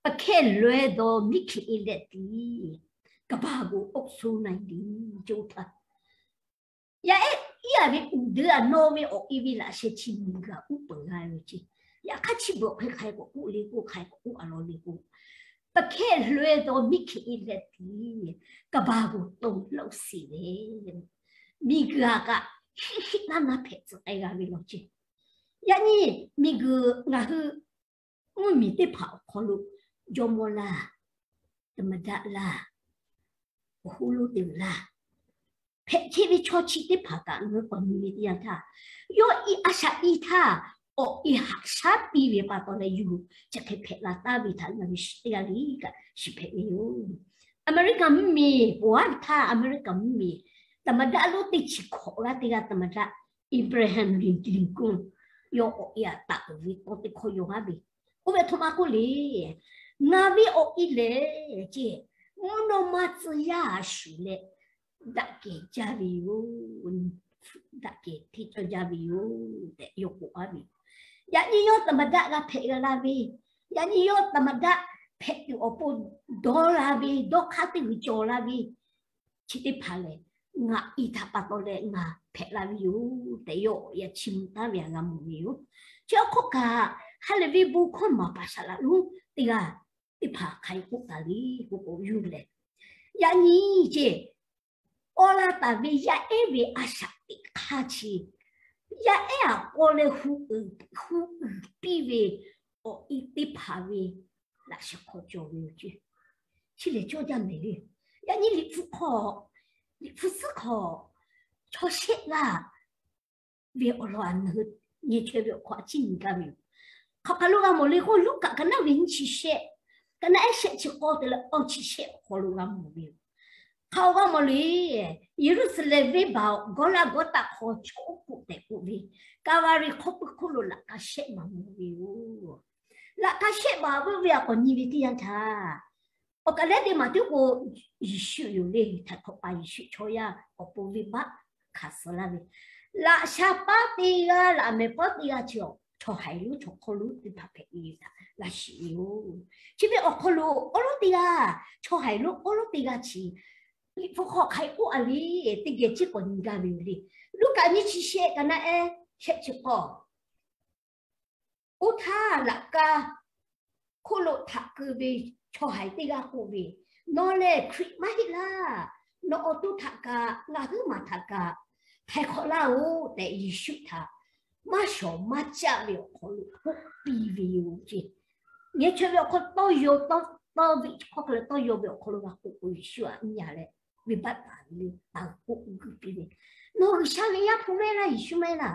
ประแข้ว loꞈ-e dawˬ miˇ hkiꞈ-e leh tiˉ, กะบา k'o ออกสู้ naˆ tiˉ coˇ htaˇ, yaˇ ehˉ iˉ a ve uˍ deuˬ a nawˬ ve awˬ e ve laꞈ sheh chi miˬguiˬ a uˉ peunˍ g'a ve ceˇ. Yaꞈ hk'aˇ chi beuꞈ hk'e hk'ai k'awꞈ k'oˆ le k'o, hk'ai k'awꞈ k'oˆ a law le k'o, ประแข้ว loꞈ-e dawˬ miˇ hkiꞈ-e leh tiˉ, กะบา k'o ตกลง siˍ ve, miˬguiˬ a kaꞈ hiˆ hiˆ naˉ naˉ hpehꞈ tcuh k'ai g'a ve law ceˇ. Yaꞈ nyi miˬguiˬ ngaˬ hui mvuhˇmiˬ teˇ hpaˍ awˬ hk'aw lo jawˇmawˇ laˇ, ธรรมดา laˇ, awˬ hoˉ lonˉ te laˇ, hpehꞈ chehˇ ve chaw chi teˇ hpaˍ kaꞈ ngaˬ hui k'awꞈ nyi ve teˇ yanˇ htaˇ, yawˇ i a shaꞈ i htaˇ awˬ e haꞈ shaˉ piˇ ve pa taw leh yuˬ chi hk'e hpehꞈ la taˍ ve htaꞈ ngaˬ hui teˇ g'aˇ le kaꞈ shiˍ hpehꞈ ve yoˬ. Aˍmeˍriˍkaˍ mvuhˇmiˬ poˬ aˉ ve htaˇ, Aˍmeˍriˍkaˍ mvuhˇmiˬ ธรรมดา lonˉ teˇ chi hkawꞈ g'aˇ teˇ g'aˇ ธรรมดา Abraham Lincoln yawˇ awˬ e aꞈ taˍ uiˍ ve tawˇ teˇ hkawˇ yaw g'aˇ ve, oˇ ve htoꞈ ma k'oˆ le, ngaˬ ve awˬ e lehˬ ceˇ, mvuhˇ naw ma tcuh yaˇ a shuˍ leh daꞈ kehˬ jaˇ ve yoˬ. Daꞈ kehˬ hteˇ cawˇ jaˇ ve yoˬ tehꞈ yawˇ k'oˆ a ve. Yaꞈ nyi yawˇ ธรรมดา g'a hpehꞈ g'a la ve, yaꞈ nyi yawˇ ธรรมดา hpehꞈ tuˬ awˬ pon dawˇ la ve, dawˇ hk'aˇ teˇ g'uiˬ cawˬ la ve, chi teˇ hpaˍ lehˬ ngaˬ i htaꞈ pa taw leh ngaˬ hpehꞈ la ve yoˬ tehꞈ yawˇ awˬ e aꞈ chiˇ mvuh taˍ ve htaꞈ g'a mawˬ ve yoˬ. Chi awˬ hk'oˆ kaꞈ, ha lehˬ ve bon hkawˇ maˍ paˍ saˍ laꞈ lonˉ teˇ g'aˇ teˇ hpaˍ hk'aˬ hk'e k'oˆ taˍ le k'oˆ k'o, yuˬ lehˬ, yaꞈ nyi ceˇ, awˬ laˬ taˍ ve yaˇ ehˉ ve a shaꞈ teꞈ hk'aˇ chi, yaˇ ehˉ aꞈ k'aw leh hu uiˍ piˇ ve awˬ e teˇ hpaˍ ve laꞈ sheh hk'aw cawˬ ve yoˬ ceˇ. Chi lehˬ cawˇ jaˇ mehˍ le. Yaꞈ nyi Liꞈ hpu hk'aw, Liꞈ hpu suhˉ hk'aw, chaw shehˆ g'aˇ ve awˬ lawn a, ngaˬ hui nyi chaweh ve awˬ hk'aw a ciˉ nyi gaˇ ve yoˬ. Hk'aˬ hk'aˬ lo g'a mawˬ le k'o, Luˉkaꞈ ka naˉ ve nyiˇ chi shehˆ, ka naˉ ehˉ shehˆ chi k'awˇ te leh awˇ chi shehˆ awˬ hk'aw lo g'a mawˬ ve yoˬ. Hk'aˬ lo g'a mawˬ le, Yeˍruˆsaˍlehnˍ venˇbaˆ awˬ Gawˇlaˆgawˇtaˆ hk'aw chaw oˉ k'oˍ tehꞈ k'oˆ ve, Kaˍvaˍriˍ hk'awˇ puiˉ hk'oˆ lo laꞈ ka shehˆ maˍ mawˬ ve yoˬ. Laꞈ ka shehˆ maˍ veuˆ ve a k'awꞈ nyi ve teˇ yanˇ htaˇ, awˬ kaˍ lehˉ teˇ maˬ tiˉ k'o, Yeˍsuˆ yoˬ le. Htaiˍ hk'awꞈ paˍ Yeˍsuˆ chaw yaˇ awˬ pon venˇbaˆ hkanˍ suh laˇ ve, laꞈ sha paˉ teˇ g'aˇ, laꞈ mehˍ paˉ teˇ g'aˇ chi, chaw haiˬ lonˉ chaw hk'aw lonˉ teˇ hpaˍ hpehꞈ ve htaꞈ g'a shiˍ ve yoˬ. Chi ve awˬ hk'aw lo awˉ lawˉ teˇ g'aˇ, chaw haiˬ lonˉ awˉ lawˉ teˇ g'aˇ chi, Liꞈ hpu hk'aw hk'aˬ hk'e k'oˆ a le, teˇ geh ciˉ k'awꞈ nyi gaˇ ve yoˬ le. Luˉkaꞈ nyiˇ chi shehˆ, ka naˉ ehˉ shehˆ chi k'awˇ. Oˇ htaˇ laꞈ ka hk'oˆ lo htaꞈ keu ve chaw haiˬ teˇ g'aˇ k'oˆ ve, Nawˬ lehˬ Hkriꞈ maˇ heˆ laˇ. Nawˬ awˬ to htaꞈ kaꞈ ngaˬ huiˉ maˬ htaꞈ kaꞈ htaiˍ hk'awꞈ laˇ-oˬ tehꞈ, Yeˍsuˆ htaꞈ maˇ shawˍ maˇ caˆ ve awˬ hk'aw lo k'oˆ piˇ ve yoˬ ceˇ. Ngaˬ chaweh ve awˬ hk'aw tawˇ yaw, tawˇ ve hk'aw hk'a leh tawˇ yaw ve awˬ hk'aw lo g'a k'oˆ k'o, Yeˍsuˆ htaꞈ nyi a leh, venˇbaˆ taˍ ve le, taˍ k'oˆ guˇ piˇ ve, Nawˬ G'uiˬsha ve Yaˇ hpu maˇ heˆ laˇ, Yeˍsuˆ maˇ heˆ laˇ.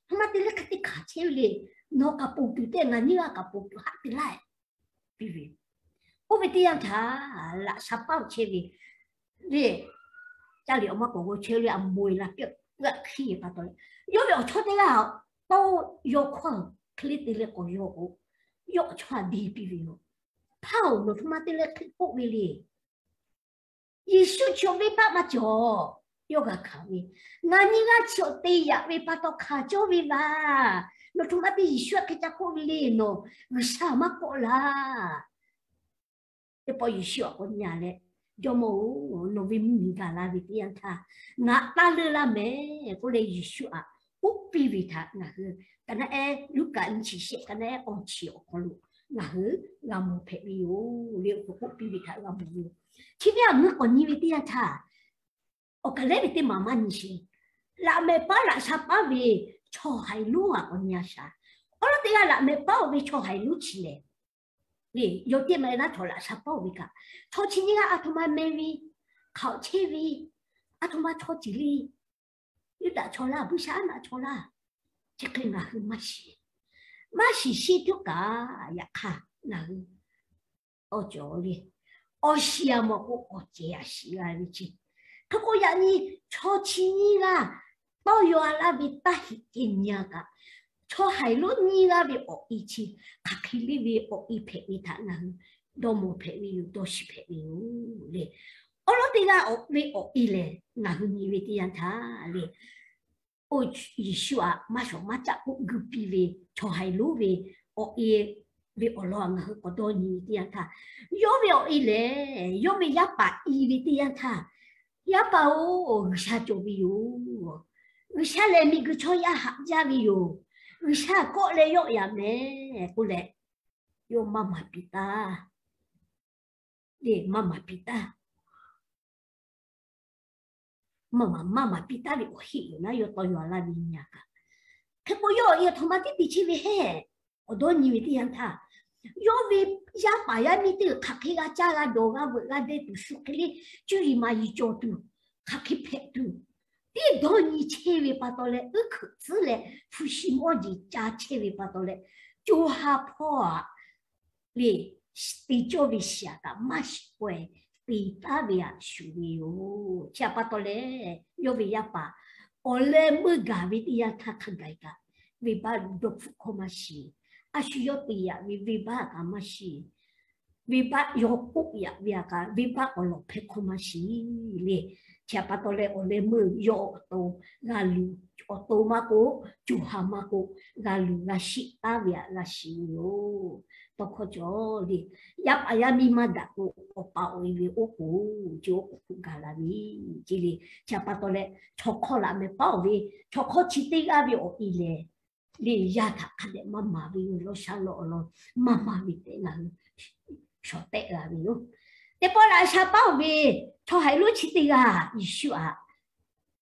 Hk'aˬ ma te leh hk'e te hkanˍ chehˇ ve le. Nawˬ kaꞈ ponˬ tuˬ tehꞈ ngaˬ nyiˇ g'aˇ kaꞈ ponˬ tuˬ haꞈ te laˇ piˇ ve. Oˇ ve teˇ yanˇ htaˇ laꞈ sha paˉ chehˇ ve le, caˇ liꞈ awˬ maˇ k'awꞈ g'aw chehˇ le, a moˍ e la peuˬ hk'e pa taw leh, yawˇ ve awˬ chawˇ teˇ g'aˇ tawˇ yaw hkawˇ hk'e te leh k'awꞈ yaw k'o, yawˇ awˬ chawˇ a deˇ piˇ ve yoˬ. Hpaˇ-oˬ, nawˬ htoꞈ ma te leh hk'e k'oˆ ve le. Yeˍsuˆ chi awˬ venˇbaˆ maˇ cawˬ. Yawˇ g'a hkanˍ ve, Ngaˬ nyiˇ g'aˇ chi awˬ te yaꞈ ve pa taw hkanˍ cawˇ ve vaˬ. Nawˬ htoꞈ ma te Yeˍsuˆ htaꞈ hk'e ca k'oˆ ve le, nawˬ G'uiˬsha maˇ kawˆ laˇ. Teˇ pawˆ Yeˍsuˆ htaꞈ k'awꞈ nyi a leh, Jawˇmawˇ-oˬ, nawˬ ve mvuhˇmiˬ gaˬ la ve teˇ yanˇ htaˇ ngaˬ taˇ leuˇ laˇ mehˍ k'oˆ leh, Yeˍsuˆ htaꞈ k'oˆ piˇ ve htaꞈ ngaˬ hui ka naˉ ehˉ Luˉkaꞈ nyiˇ chi shehˆ, ka naˉ ehˉ awˇ chi awˬ hk'aw lo ngaˬ hui g'a mawˬ hpehꞈ ve yoˬ le. Awˬ hk'aw k'oˆ piˇ ve htaꞈ g'a mawˬ ve yoˬ. Chi ve a meuˇ k'awꞈ nyi ve teˇ yanˇ htaˇ, awˬ kaˍ lehˉ ve teˇ maˬ maˇ nyi sheˍ. Laꞈ mehˍ paˉ laꞈ sha paˉ ve chaw haiˬ lonˉ a k'awꞈ nyi a shaˍ. Awˉ lawˉ teˇ g'aˇ laꞈ mehˍ paˉ-oˬ ve chaw haiˬ lonˉ chi lehˬ, le, yawˇ teˇ maˬ e laˇ chaw laꞈ sha paˉ-oˬ ve kaꞈ, chaw chi nyiˇ g'aˇ a htoꞈ ma meh ve, hk'aoˍ chehˇ ve, a htoꞈ ma chaw ceuˬ le, Yuˇdaꞈ chaw laˇ, Buiˇshaˆaˉnaˆ chaw laˇ, chi hk'e ngaˬ hui maˇ shiˍ. Maˇ shiˍ sheˍ tuˬ kaꞈ, yaꞈ hk'aˇ ngaˬ hui awˬ cawˬ le, awˬ shiˍ a mawˬ k'o awˬ cehˬ a shiˍ g'a ve ceˇ. Hk'e k'o yaꞈ nyi chaw chi nyiˇ g'aˇ tawˇ yaw a laˇ ve taˇ heꞈ ceh nyi a kaꞈ, chaw haiˬ lonˉ nyiˇ g'aˇ ve awˬ e chi hk'aˬ hk'e le ve awˬ e hpehꞈ ve htaꞈ ngaˬ hui dawˇ mawˬ hpehꞈ ve yoˬ, dawˇ shiˍ hpehꞈ ve yoˬ le. Awˉ lawˉ teˇ g'aˇ ve awˬ e lehˬ ngaˬ hui nyi ve teˇ yanˇ htaˇ le, oˇ Yeˍsuˆ htaꞈ maˇ shawˍ maˇ caˆ k'oˆ guˇ piˇ ve chaw haiˬ lonˉ ve awˬ e ve awˬ lawn ngaˬ hui k'awꞈ dawˇ nyi ve teˇ yanˇ htaˇ, yawˇ ve awˬ e lehˬ yawˇ ve yaˇ paˍ i ve teˇ yanˇ htaˇ, Yaˇ paˍ-oˬ, G'uiˬsha cawˬ ve yoˬ. G'uiˬsha lehˬ miˬguiˬ chaw yaˇ haꞈ jaˇ ve yoˬ. G'uiˬsha kawˆ leh yawˆ yaꞈ mehˍ k'oˆ leh, yawˇ maˇ maˍ piˇ taˍ le, maˇ maˍ piˇ taˍ. Maˇ maˍ, maˇ maˍ piˇ taˍ ve awˬ heˆ yoˬ naˉ, yawˇ tawˇ yaw laˇ ve nyi a kaꞈ, Hk'e k'o, yawˇ awˬ e aˬ htoꞈ ma tiˉ te chehˇ ve hehˉ. Awˬ dawˇ nyi ve teˇ yanˇ htaˇ, yawˇ ve yaˇ paˍ yaˇ miˇ teˇ hk'aˬ hk'e g'a caˇ g'a dawˬ g'a veuꞈ g'a deh tuˬ shu hk'e le, cuˇ yiˍ maˍ yiˍ cawˬ tuˬ, hk'aˬ hk'e hpehꞈ tuˬ, teˇ dawˇ nyi chehˇ ve pa taw leh, uˉ hkuiꞈ tcuhˉ leh hpu shi mawˇ jeˬ ca chehˇ ve pa taw leh, co ha hpawˇ aꞈ le, te cawˇ ve shiˍ aꞈ kaꞈ maˇ shiˍ k'oˆ-e, te taˉ ve aꞈ shuˍ ve yoˬ. Chi aꞈ pa taw leh, yawˇ ve yaˇ paˍ awˬ leh meuˇ gaˬ ve teˇ yanˇ htaˇ hk'a gaˬ kaꞈ, venˇbaˆ dawˇ hpfuhˆ hkawˇ maˇ shiˍ. A shu yawˇ te yaꞈ ve venˇbaˆ kaꞈ maˇ shiˍ. Venˇbaˆ yawˇ k'oˆ yaꞈ ve aꞈ kaꞈ, venˇbaˆ awˬ lawˬ hpehˇ hkawˇ maˇ shiˍ le. Chi aꞈ pa taw leh, awˬ leh meuˇ yawˇ awˬ to g'a luˬ, awˬ to maˇ k'o, co ha maˇ k'o, g'a luˬ g'a sheˆ taˉ ve aꞈ g'a shiˍ ve yoˬ. Tawˇ hkawˇ cawˬ le. Yaˇ paˍ yaˇ miˇ maˇ daꞈ k'o, awˬ pa awˬ e ve oˉ k'oˍ, chi oˉ k'oˍ hk'oˆ gaˬ la ve, ce le. Chi aꞈ pa taw leh, chaw hkawˇ laꞈ mehˍ paˉ-oˬ ve, chaw hkawˇ chi teˇ g'aˇ ve awˬ e lehˬ, le, yaˇ htaꞈ hk'a dehꞈ maˇ maˍ ve yoˬ. Lawˇ sha lawˇ awˬ lawn maˇ maˍ ve tehꞈ ngaˬ hui shawˍ tehˆ g'a ve yoˬ. Teˇ pawˆ laꞈ sha paˉ-oˬ ve, chaw haiˬ lonˉ chi teˇ g'aˇ Yeˍsuˆ aꞈ,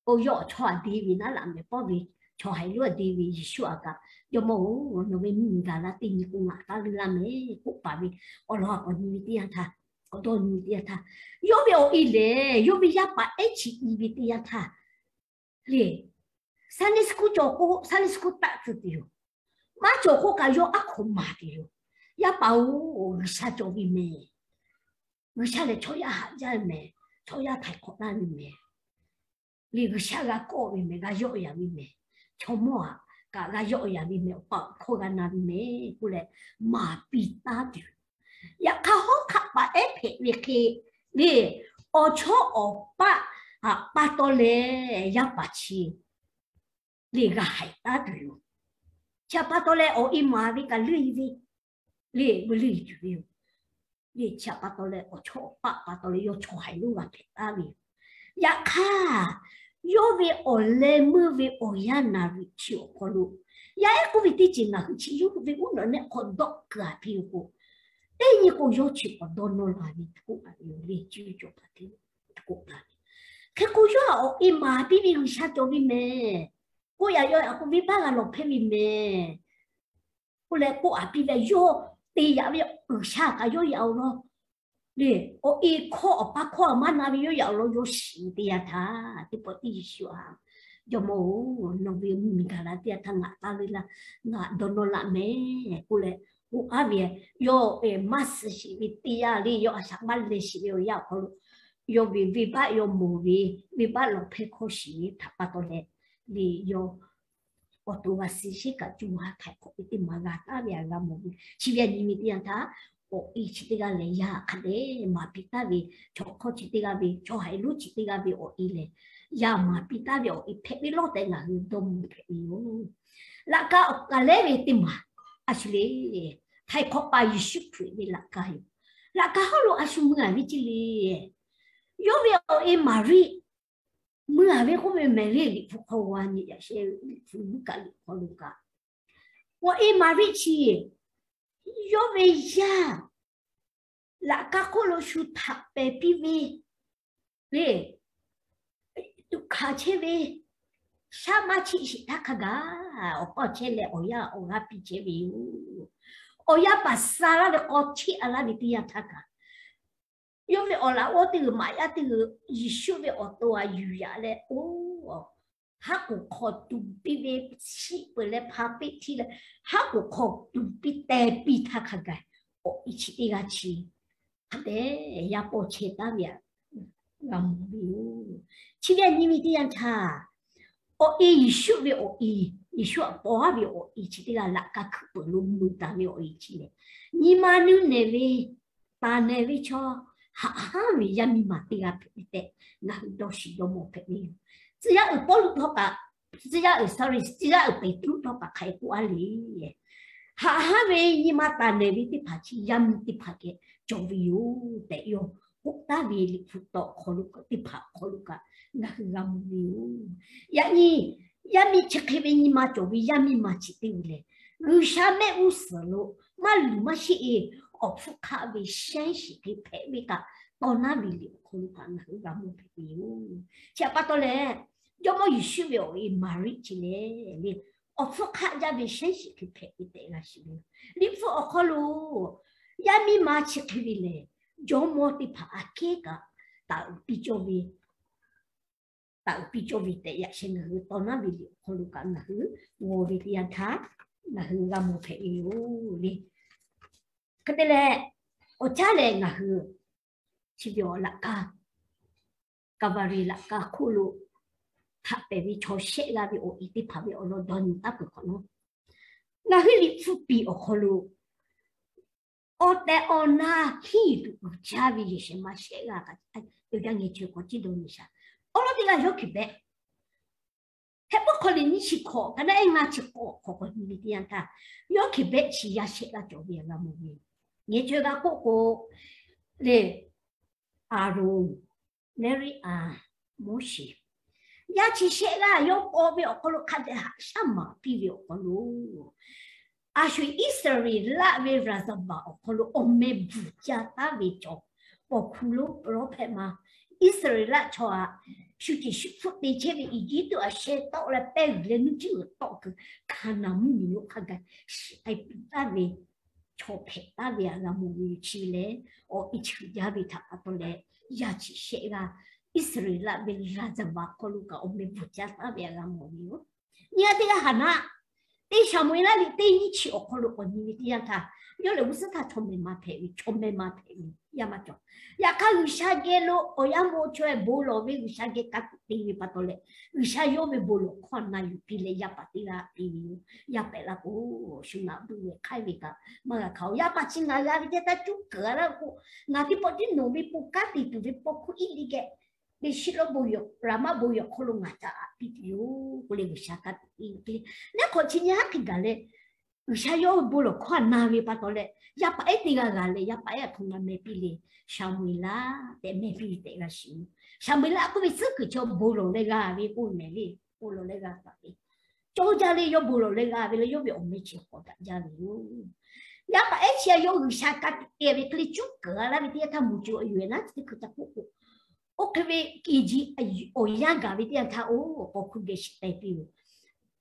o, yawˇ awˬ chawˇ aꞈ de ve naˉ laꞈ mehˍ paˉ ve, chaw haiˬ lonˉ aꞈ de ve Yeˍsuˆ aˬ kaꞈ, Jawˇmawˇ-oˬ, nawˬ ve mvuhˇmiˬ gaˬ la teˇ nyi k'o ngaˬ taˇ leuˉ laˇ mehˍ k'oˆ paˍ ve awˬ lawn aꞈ k'awꞈ nyi ve teˇ yanˇ htaˇ, k'awꞈ dawˇ nyi ve teˇ yanˇ htaˇ, yawˇ ve awˬ e lehˬ, yawˇ ve yaˇ paˍ ehˉ chi i ve teˇ yanˇ htaˇ, le, Sunday school cawˬ k'o, Sunday school taˆ tcuh tuˬ yoˬ. Maˇ cawˬ k'o kaꞈ yawˇ aˉ hk'awꞈ maˍ tuˬ yoˬ. Yaˇ paˍ-oˬ, G'uiˬsha cawˬ ve mehˍ. G'uiˬsha lehˬ chaw yaˇ haꞈ jaˇ ve mehˍ. Chaw yaˇ htaiˍ hk'awꞈ taˍ ve mehˍ. Le, G'uiˬsha g'a kawˆ ve mehˍ, g'a yawˆ yaˍ ve mehˍ. Chaw mawˇ aꞈ kaꞈ g'a yawˆ yaˍ ve mehˍ, awˬ pa awˬ hkawˇ g'a na ve mehˍ k'oˆ leh, maˍ piˇ taˉ tuˬ. Yaꞈ hk'aˇ, hawˉ hk'aˆ paˍ ehˉ hpehꞈ ve hk'e le, awˬ chawˇ awˬ paˆ aꞈ pa taw leh yaˇ paˍ chi le g'a haiˬ taˉ tuˬ yoˬ. Chi aꞈ pa taw leh awˬ e maˍ ve kaꞈ leuˆ-e ve le, ve leuˆ-e tuˬ ve yoˬ. Le, chi aꞈ pa taw leh awˬ chawˇ awˬ paˆ pa taw leh yawˇ chaw haiˬ lonˉ g'a hpehꞈ taˉ ve yoˬ. Yaꞈ hk'aˇ, yawˇ ve awˬ leh meuˇ ve awˬ yanˇ naˍriˍ chi awˬ hk'aw lo, yaˇ ehˉ k'oˆ ve teˇ ceuˬ ngaˬ hui chi yawˇ hui ve uˉ nawꞈ nehˆ hk'aw dawˆ keu-a piˇ-oˬ k'o, teˇ nyi k'o yawˇ chi k'awꞈ dawˇ nawˇ la ve k'oˆ a ve yoˬ le, cuˇ cawˬ pa te k'oˆ taˍ ve. Hk'e k'o, yawˇ htaꞈ awˬ e maˍ piˇ ve G'uiˬsha cawˬ ve mehˍ k'oˆ yaꞈ, yawˇ htaꞈ k'oˆ venˇbaˆ g'a lawˬ hpehˇ ve mehˍ k'oˆ leh k'oˆ a piˇ ve, yawˇ te yaꞈ ve G'uiˬsha kaꞈ yawˇ yaꞈ awˬ lawn le, awˬ e hkawˇ awˬ pa hkawˇ a maˇ na ve yawˇ yaꞈ awˬ lawn yawˇ shiˍ ve teˇ yanˇ htaˇ, teˇ pawˆ tiˉ Yeˍsuˆ aꞈ, Jawˇmawˇ-oˬ, nawˬ ve mvuhˇmiˬ gaˬ la teˇ yanˇ htaˇ ngaˬ taˇ leuˉ laˇ, ngaˬ dawˇ nawˇ laˇ mehˍ k'oˆ leh, k'oˆ a ve, yawˇ maˇ suh sheˍ ve teˇ yanˇ le, yawˇ a shaꞈ maˇ leh sheˍ ve awˬ yanˇ awˬ hk'aw lo, yawˇ ve venˇbaˆ yawˇ mawˬ ve, venˇbaˆ lawˬ hpehˇ hkawˇ shiˍ ve htaꞈ pa taw leh, le, yawˇ awˬ to g'a suh sheˍ kaꞈ, co ha htaiˍ hk'awꞈ ve teˇ maˬ g'a taˍ ve aꞈ g'a mawˬ ve. Chi ve aꞈ nyi ve teˇ yanˇ htaˇ, awˬ e chi teˇ g'aˇ lehˬ yaˇ hk'a dehꞈ maˍ piˇ taˍ ve, chaw hkawˇ chi teˇ g'aˇ ve, chaw haiˬ lonˉ chi teˇ g'aˇ ve awˬ e lehˬ, yaˇ maˍ piˇ taˍ ve awˬ e hpehꞈ ve lawˇ tehꞈ ngaˬ hui dawˇ mvuh hpehꞈ ve yoˬ. Laꞈ ka awˬ kaˬ lehˉ ve teˇ maˬ a shu le, htaiˍ hk'awꞈ paˍ Yeˍsuˆ Hkriꞈ ve laꞈ ka yoˬ. Laꞈ ka hawˉ lo a shu mui a ve ce le, yawˇ ve awˬ e Maˍriˆ mui a ve k'oˆ ve mehˍ le, Liꞈ hpu hk'aw g'a nyi yaꞈ sheh, Liꞈ hpu Luˉkaꞈ liꞈ hk'aw lo kaꞈ, awˬ e Maˍriˆ chi yawˇ ve yaˇ laꞈ ka hk'oˆ lo shu htaꞈ pehˍ piˇ ve le, tuꞈ hkanˍ chehˇ ve, shaˉ maˇ cheˆ sheˍ htaˇ hk'a gaˬ, awˬ paˇ chehˇ leh awˬ yanˇ awˬ g'aˇ piˇ chehˇ ve yoˬ. Awˬ yanˇ paˍ sha laˇ ve k'aw cheˆ a laˇ ve teˇ yanˇ htaˇ kaꞈ, yawˇ ve awˬ laꞈ g'awˇ teˇ g'uiˬ maꞈ yaˇ teˇ g'uiˬ Yeˍsuˆ ve awˬ to a yuˬ yaꞈ leh, oˇ, haˉ k'oˍ hk'aw tuˍ piˇ ve, shiˆ peuˬ leh hpa peˆ htiˇ leh, haˉ k'oˍ hk'aw tuˍ piˇ teh piˇ htaˇ hk'a gaˬ, awˬ e chi teˇ g'aˇ chi hk'a dehꞈ yaˇ pawˇ chehˇ taˍ ve aꞈ g'a mawˬ ve yoˬ. Chi ve aꞈ nyi ve teˇ yanˇ htaˇ, awˬ e Yeˍsuˆ ve awˬ e, Yeˍsuˆ aꞈ paw haˉ ve awˬ e chi teˇ g'aˇ laꞈ ka hkuiꞈ peuˬ lo mui taˍ ve awˬ e chi lehˬ, nyi ma nuˇ nehˬ ve, taˍ nehˬ ve chaw, haꞈ hanˉ ve yaˇ miˇ ma teˇ g'aˇ hpehꞈ ve tehꞈ ngaˬ hui dawˇ shiˍ dawˇ mawˬ hpehꞈ ve yoˬ. Tcuh yaˇ uiˍ Pawˇluꞈ htawˇ kaꞈ, tcuh yaˇ uiˍ, sorry, tcuh yaˇ uiˍ Peˍtruˆ htawˇ kaꞈ hk'aˬ hk'e k'oˆ a le, haꞈ hanˉ ve nyi ma taˍ nehˬ ve teˇ hpaˍ chi yaˇ miˇ teˇ hpaˍ geh cawˬ ve yoˬ tehꞈ yawˇ k'oˆ taˍ ve Liꞈ hpu tawˆ hk'aw lo kaꞈ teˇ hpaˍ awˬ hk'aw lo kaꞈ ngaˬ hui g'a mawˬ ve yoˬ. Yaꞈ nyi yaˇ miˇ chi hk'e ve nyi ma cawˬ ve yaˇ miˇ ma chi teˇ g'uiˬ lehˬ, G'uiˬsha mehˆ g'uˇ suhˍ lo maˇ luˬ maˇ sheˆ e awˬ hpfuhˇ hk'aˆ ve shehˉ shiˍ hk'e hpehꞈ ve kaꞈ, tawˇ naˉ ve liꞈ awˬ hk'aw lo kaꞈ ngaˬ hui g'a mawˬ hpehꞈ ve yoˬ. Chi aꞈ pa taw leh, Jawˇmawˇ Yeˍsuˆ ve awˬ e Maˍriˆ chi lehˬ le, awˬ hpfuhˇ hk'aˆ jaˇ ve shehˉ shiˍ hk'e hpehꞈ ve tehꞈ g'a shiˍ ve. Liꞈ hpu awˬ hk'aw lo yaˇ miˇ ma chi hk'e ve lehˬ, jawˇmawˇ teˇ hpaˍ aꞈ kehˉ kaꞈ taˍ uiˍ piˇ cawˇ ve, taˍ uiˍ piˇ cawˇ ve tehꞈ yaꞈ sheh ngaˬ hui taw naˉ ve liꞈ awˬ hk'aw lo kaꞈ ngaˬ hui g'aw ve teˇ yanˇ htaˇ, ngaˬ hui g'a mawˬ hpehꞈ ve yoˬ le. Hk'e te leh, awˬ caˉ lehˬ ngaˬ hui chi ve awˬ laꞈ ka, Kaˍvaˍriˍ laꞈ ka hk'oˆ lo htaꞈ pehˬ ve chaw shehˆ g'aˇ ve awˬ e teˇ hpaˍ ve awˬ lawn dawˇ nyi taˉ peuˬ hk'awꞈ nawˉ, ngaˬ hui Liꞈ hpu piˍ awˬ hk'aw lo awˬ tehˬ awˬ na hiˉ tuˬ uiˍ jaˇ ve yehˬ shehˍ ma shehˆ g'aˇ kaꞈ, oˇ jaˇ ngeh chaweh k'awꞈ ciˉ dawˇ nyi shaˍ. Awˬ lawn teˇ g'aˇ Yawˇhkehˍ behˆ, heh puiˉ hk'aw liꞈ nyiˇ chi hkawꞈ ka naˆ ehˉ ngaˇ chi k'awꞈ hk'awꞈ k'awꞈ nyi ve teˇ yanˇ htaˇ, Yawˇhkehˍ behˆ chi yaˇ shehˆ g'aˇ cawˬ ve g'a mawˬ ve. Ngeh chaweh g'a k'oˆ k'o, le, Aˍronˍ, Mehˇriˆaˍ, Moˉseˍ, yaˇ chi shehˆ g'aˇ yawˇ paw ve awˬ hk'aw lo hk'a dehꞈ haꞈ shaˉ maˍ piˇ ve awˬ hk'aw lo, a sho Iˉsaˍreˍlaˆ ve ရာဇဝင် awˬ hk'aw lo awˬ meh bvuhˬ ca taˉ ve chaw, paw hkuˇ lonˉ ပရောဖက် ma, Iˉsaˍreˍlaˆ chaw aꞈ shu ceˬ shu hpfuhˆ te chehˇ ve Eˇjiˇtuꞈ aꞈ sheh tawˆ leh pehˇ g'uiˬ leh nuˇ cuˇ g'uiˬ tawˆ kuiˬ Hkaˍnanˍ mvuhˇmiˬ lo hk'a gaˬ shiˍ k'ai piˇ taˍ ve chaw hpehꞈ taˍ ve htaꞈ g'a mawˬ ve yoˬ. Chi lehˬ, awˬ e chi jaˇ ve htaꞈ pa taw leh, yaˇ chi shehˆ g'aˇ Iˉsaˍreˍlaˆ ve ရာဇဝင် awˬ hk'aw lo kaꞈ awˬ meh bvuhˬ ca taˉ ve htaꞈ g'a mawˬ ve yoˬ. Nyi g'aˇ teˇ g'aˇ Haˍnaˆ, teˇ Saˍmo-eˍlaˆ liꞈ teˇ nyiˇ chi awˬ hk'aw lo k'awꞈ nyi ve teˇ yanˇ htaˇ, yawˇ lehˬ g'uˇ suhˉ htaˇ chaw meh ma hpehꞈ ve, chaw meh ma hpehꞈ ve yaˇ maˇ cawˬ. Yaꞈ hk'aˇ, G'uiˬsha geh lo awˬ yaˇ maw chaweh bon lawˬ ve, G'uiˬsha geh ka tiꞈ te ve pa taw leh, G'uiˬsha yawˇ ve bon lawˬ hkawˇ na yuˬ piˇ leh yaˇ paˍ teˇ g'aˇ piˇ ve yoˬ. Yaˇ pehꞈ la k'o, shu naꞈ buˆ ve hk'aiˉ ve kaꞈ maˇ g'a hkanˍ-oˬ. Yaˇ paˍ chi ngaˬ g'a ve teˇ htaˇ cuˉ keunˍ a laˇ k'o, ngaˬ teˇ pawˆ tiˉ nawˬ ve pon kanˉ te tuˬ ve paw hkuˇ iˉ liꞈ geh, Beˍshiˆlonˉ bon yawˬ, Raˍmaˆ bon yawˬ hk'aw lo ngaˬ htaꞈ aꞈ piˇ tuˬ yoˬ k'oˆ leh G'uiˬsha ka tiꞈ te ve te. Neˉ hk'awꞈ chi nyi haˉ hk'e gaˬ leh, G'uiˬsha yawˇ ve bon lawˬ hkawˇ a na ve pa taw leh, yaˇ paˍ ehˉ teˇ g'aˇ g'a leh, yaˇ paˍ ehˉ a htoꞈ ma meh piˇ le, Saˍmo-eˍlaˆ tehꞈ meh piˇ ve tehꞈ g'a shiˍ. Saˍmo-eˍlaˆ k'oˆ ve tcuhˉ kuiˬ chaw bon lawˬ leh g'a ve k'oˆ mehˍ le, bon lawˬ leh g'a taˍ ve, cawˇ jaˇ leh yawˇ bon lawˬ leh g'a ve leh yawˇ ve awˬ meh chi hk'awꞈ daꞈ jaˇ ve yoˬ. Yaˇ paˍ ehˉ chi a yawˇ G'uiˬsha ka tiꞈ te ve hk'e leh cuˉ keunˍ a laˇ ve teˇ yanˇ htaˇ mvuhˬ cawˬ a yuˬ e naˉ chi teˇ hkui ca k'oˆ k'o, oˇ hk'e ve k'e ji awˬ yanˇ gaˬ ve teˇ yanˇ htaˇ oˇ paw hkuˇ geh shiˍ teh piˇ ve,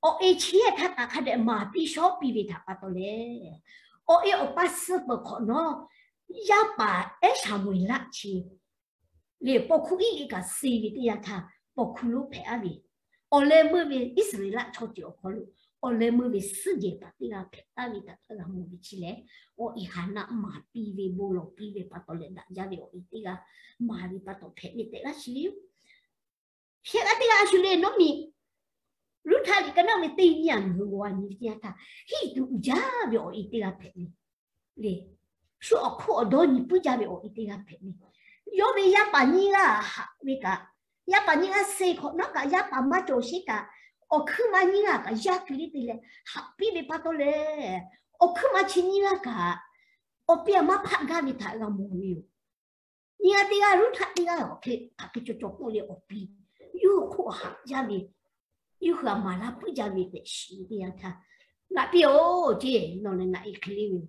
awˬ e chi htaˇ htaꞈ hk'a dehꞈ maˍ piˇ shawˉ piˇ ve htaꞈ pa taw leh, awˬ e awˬ pa suh peuˬ hk'awꞈ nawˉ, yaˇ paˍ ehˉ Saˍmo-eˍlaˆ chi lehˬ paw hkuˇ iˉ liꞈ kaꞈ suh ve teˇ yanˇ htaˇ, paw hkuˇ lonˉ hpehꞈ aˉ ve, awˬ leh meuˇ ve Iˉsaˍreˍlaˆ chaw ceuˬ awˬ hk'aw lo awˬ leh meuˇ ve suhˉ jehˬ paˍ teˇ g'aˇ hpehꞈ taˍ ve htaꞈ g'a mawˬ ve chi lehˬ, awˬ e Haˍnaˆ maˍ piˇ ve bon lawˬ piˇ ve pa taw leh daꞈ jaˇ ve awˬ e teˇ g'aˇ maˍ ve pa taw hpehꞈ ve tehꞈ g'a shiˍ ve yoˬ. Shehˆ g'aˇ teˇ g'aˇ a shu le nawˉ miˬ Ruˇhtaˆ liꞈ ka naˆ ve teˇ nyiˇ a ngaˬ hui g'a nyi ve teˇ yanˇ htaˇ, hiˉ tuˬ uiˍ jaˇ ve awˬ e teˇ g'aˇ hpehꞈ ve le. Shu awˬ hk'oˆ awˬ dawˇ nyi puiˉ jaˇ ve awˬ e teˇ g'aˇ hpehꞈ ve, yawˇ ve yaˇ paˍ nyiˇ g'aˇ haꞈ ve kaꞈ, yaˇ paˍ nyiˇ g'aˇ suh hk'awꞈ nawˉ kaꞈ yaˇ paˍ maˇ cawˬ sheˉ kaꞈ, awˬ hkuiˉ ma nyiˇ g'aˇ kaꞈ yaˇ hkui le te leh haꞈ piˇ ve pa taw leh, awˬ hkuiˉ ma chi nyiˇ g'aˇ kaꞈ awˬ piˇ a maˇ hpaˆ gaˇ ve htaꞈ g'a mawˬ ve yoˬ. Nyi g'aˇ teˇ g'aˇ Ruˇhtaˆ teˇ g'aˇ awˬ hk'e hk'aˬ hk'e caw caw k'oˆ leh awˬ piˇ, yawˇ hui hk'oˆ haꞈ jaˇ ve, yawˇ hui a maˍ laˇ puiˉ jaˇ ve tehꞈ shiˍ ve teˇ yanˇ htaˇ, Ngaˬ piˇ-oˬ ceˇ, nawˬ lehˬ ngaˬ e hk'e le ve,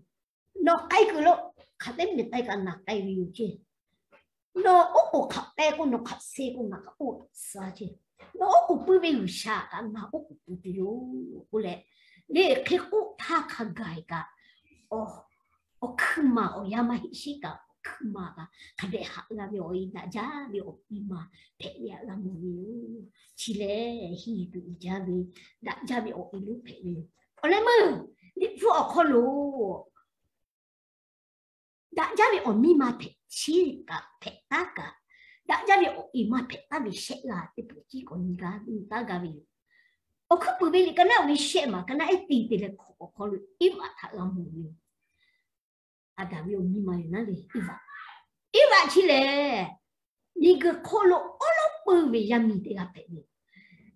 nawˬ k'ai kuiˬ lo, hk'aˬ teˇ meh k'ai kaꞈ ngaˬ k'ai ve yoˬ ceˇ. Nawˬ oˉ k'oˍ hk'aꞈ k'ai k'o, nawˬ hk'aˬ suh k'o ngaˬ k'aꞈ oˉ k'oˍ suh ceˇ. Nawˬ oˉ k'oˍ pui ve G'uiˬsha kaꞈ ngaˬ oˉ k'oˍ pui tuˬ yoˬ k'oˆ leh, le hk'e k'oˆ htaˇ hk'a gaˬ kaꞈ, awˬ hkuiˇ ma awˬ yanˇ maˇ heˆ sheˉ kaꞈ, awˬ hkuiˇ ma kaꞈ hk'a dehꞈ haꞈ g'a ve awˬ e daꞈ jaˇ ve awˬ piˇ ma hpehꞈ ve htaꞈ g'a mawˬ ve yoˬ. Chi lehˬ hiˉ tuˬ uiˍ jaˇ ve daꞈ jaˇ ve awˬ e lonˉ hpehꞈ ve yoˬ. Awˬ leh meuˇ Liꞈ hpu awˬ hk'aw lo daꞈ jaˇ ve awˬ miˇ ma hpehꞈ chiˉ kaꞈ hpehꞈ taˉ kaꞈ, daꞈ jaˇ ve awˬ e maˇ hpehꞈ taˉ ve shehˆ g'aˇ teˇ peuˬ tiˉ k'awꞈ nyi g'a nyi taˉ gaˇ ve yoˬ. Awˬ hkuiˉ puiˍ ve liꞈ ka naˆ ve shehˆ maˬ ka naˆ ehˉ teˇ te leh hkawꞈ awˬ hk'aw lo Iˉvaꞈ htaꞈ g'a mawˬ ve yoˬ. Aˍdanˍ ve awˬ miˇ ma yoˬ naˉ le Iˉvaꞈ. Iˉvaꞈ chi lehˬ, miˬguiˬ hk'oˆ lo awˉ lawˉ peu ve yaˇ miˇ teˇ g'aˇ hpehꞈ ve,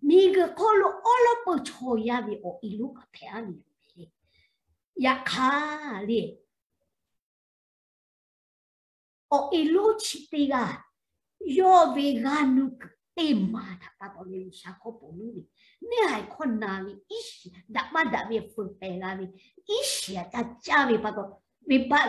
miˬguiˬ hk'oˆ lo awˉ lawˉ peu chaw yaˇ ve awˬ e lonˉ kaꞈ hpehꞈ a ve yoˬ le. Yaꞈ hk'aˇ le, awˬ e lonˉ chi teˇ g'aˇ yawˇ ve g'aˇ nuˇ kuiˬ teˇ maˬ htaꞈ pa taw leh G'uiˬsha hkawˇ ponˬ nuˇ ve, neˇ haiˬ hkawˇ na ve iˉ shiˍ daꞈ maˇ daꞈ ve feu pehˬ g'a ve, iˉ shiˍ aꞈ ca caˇ ve pa taw, venˇbaˆ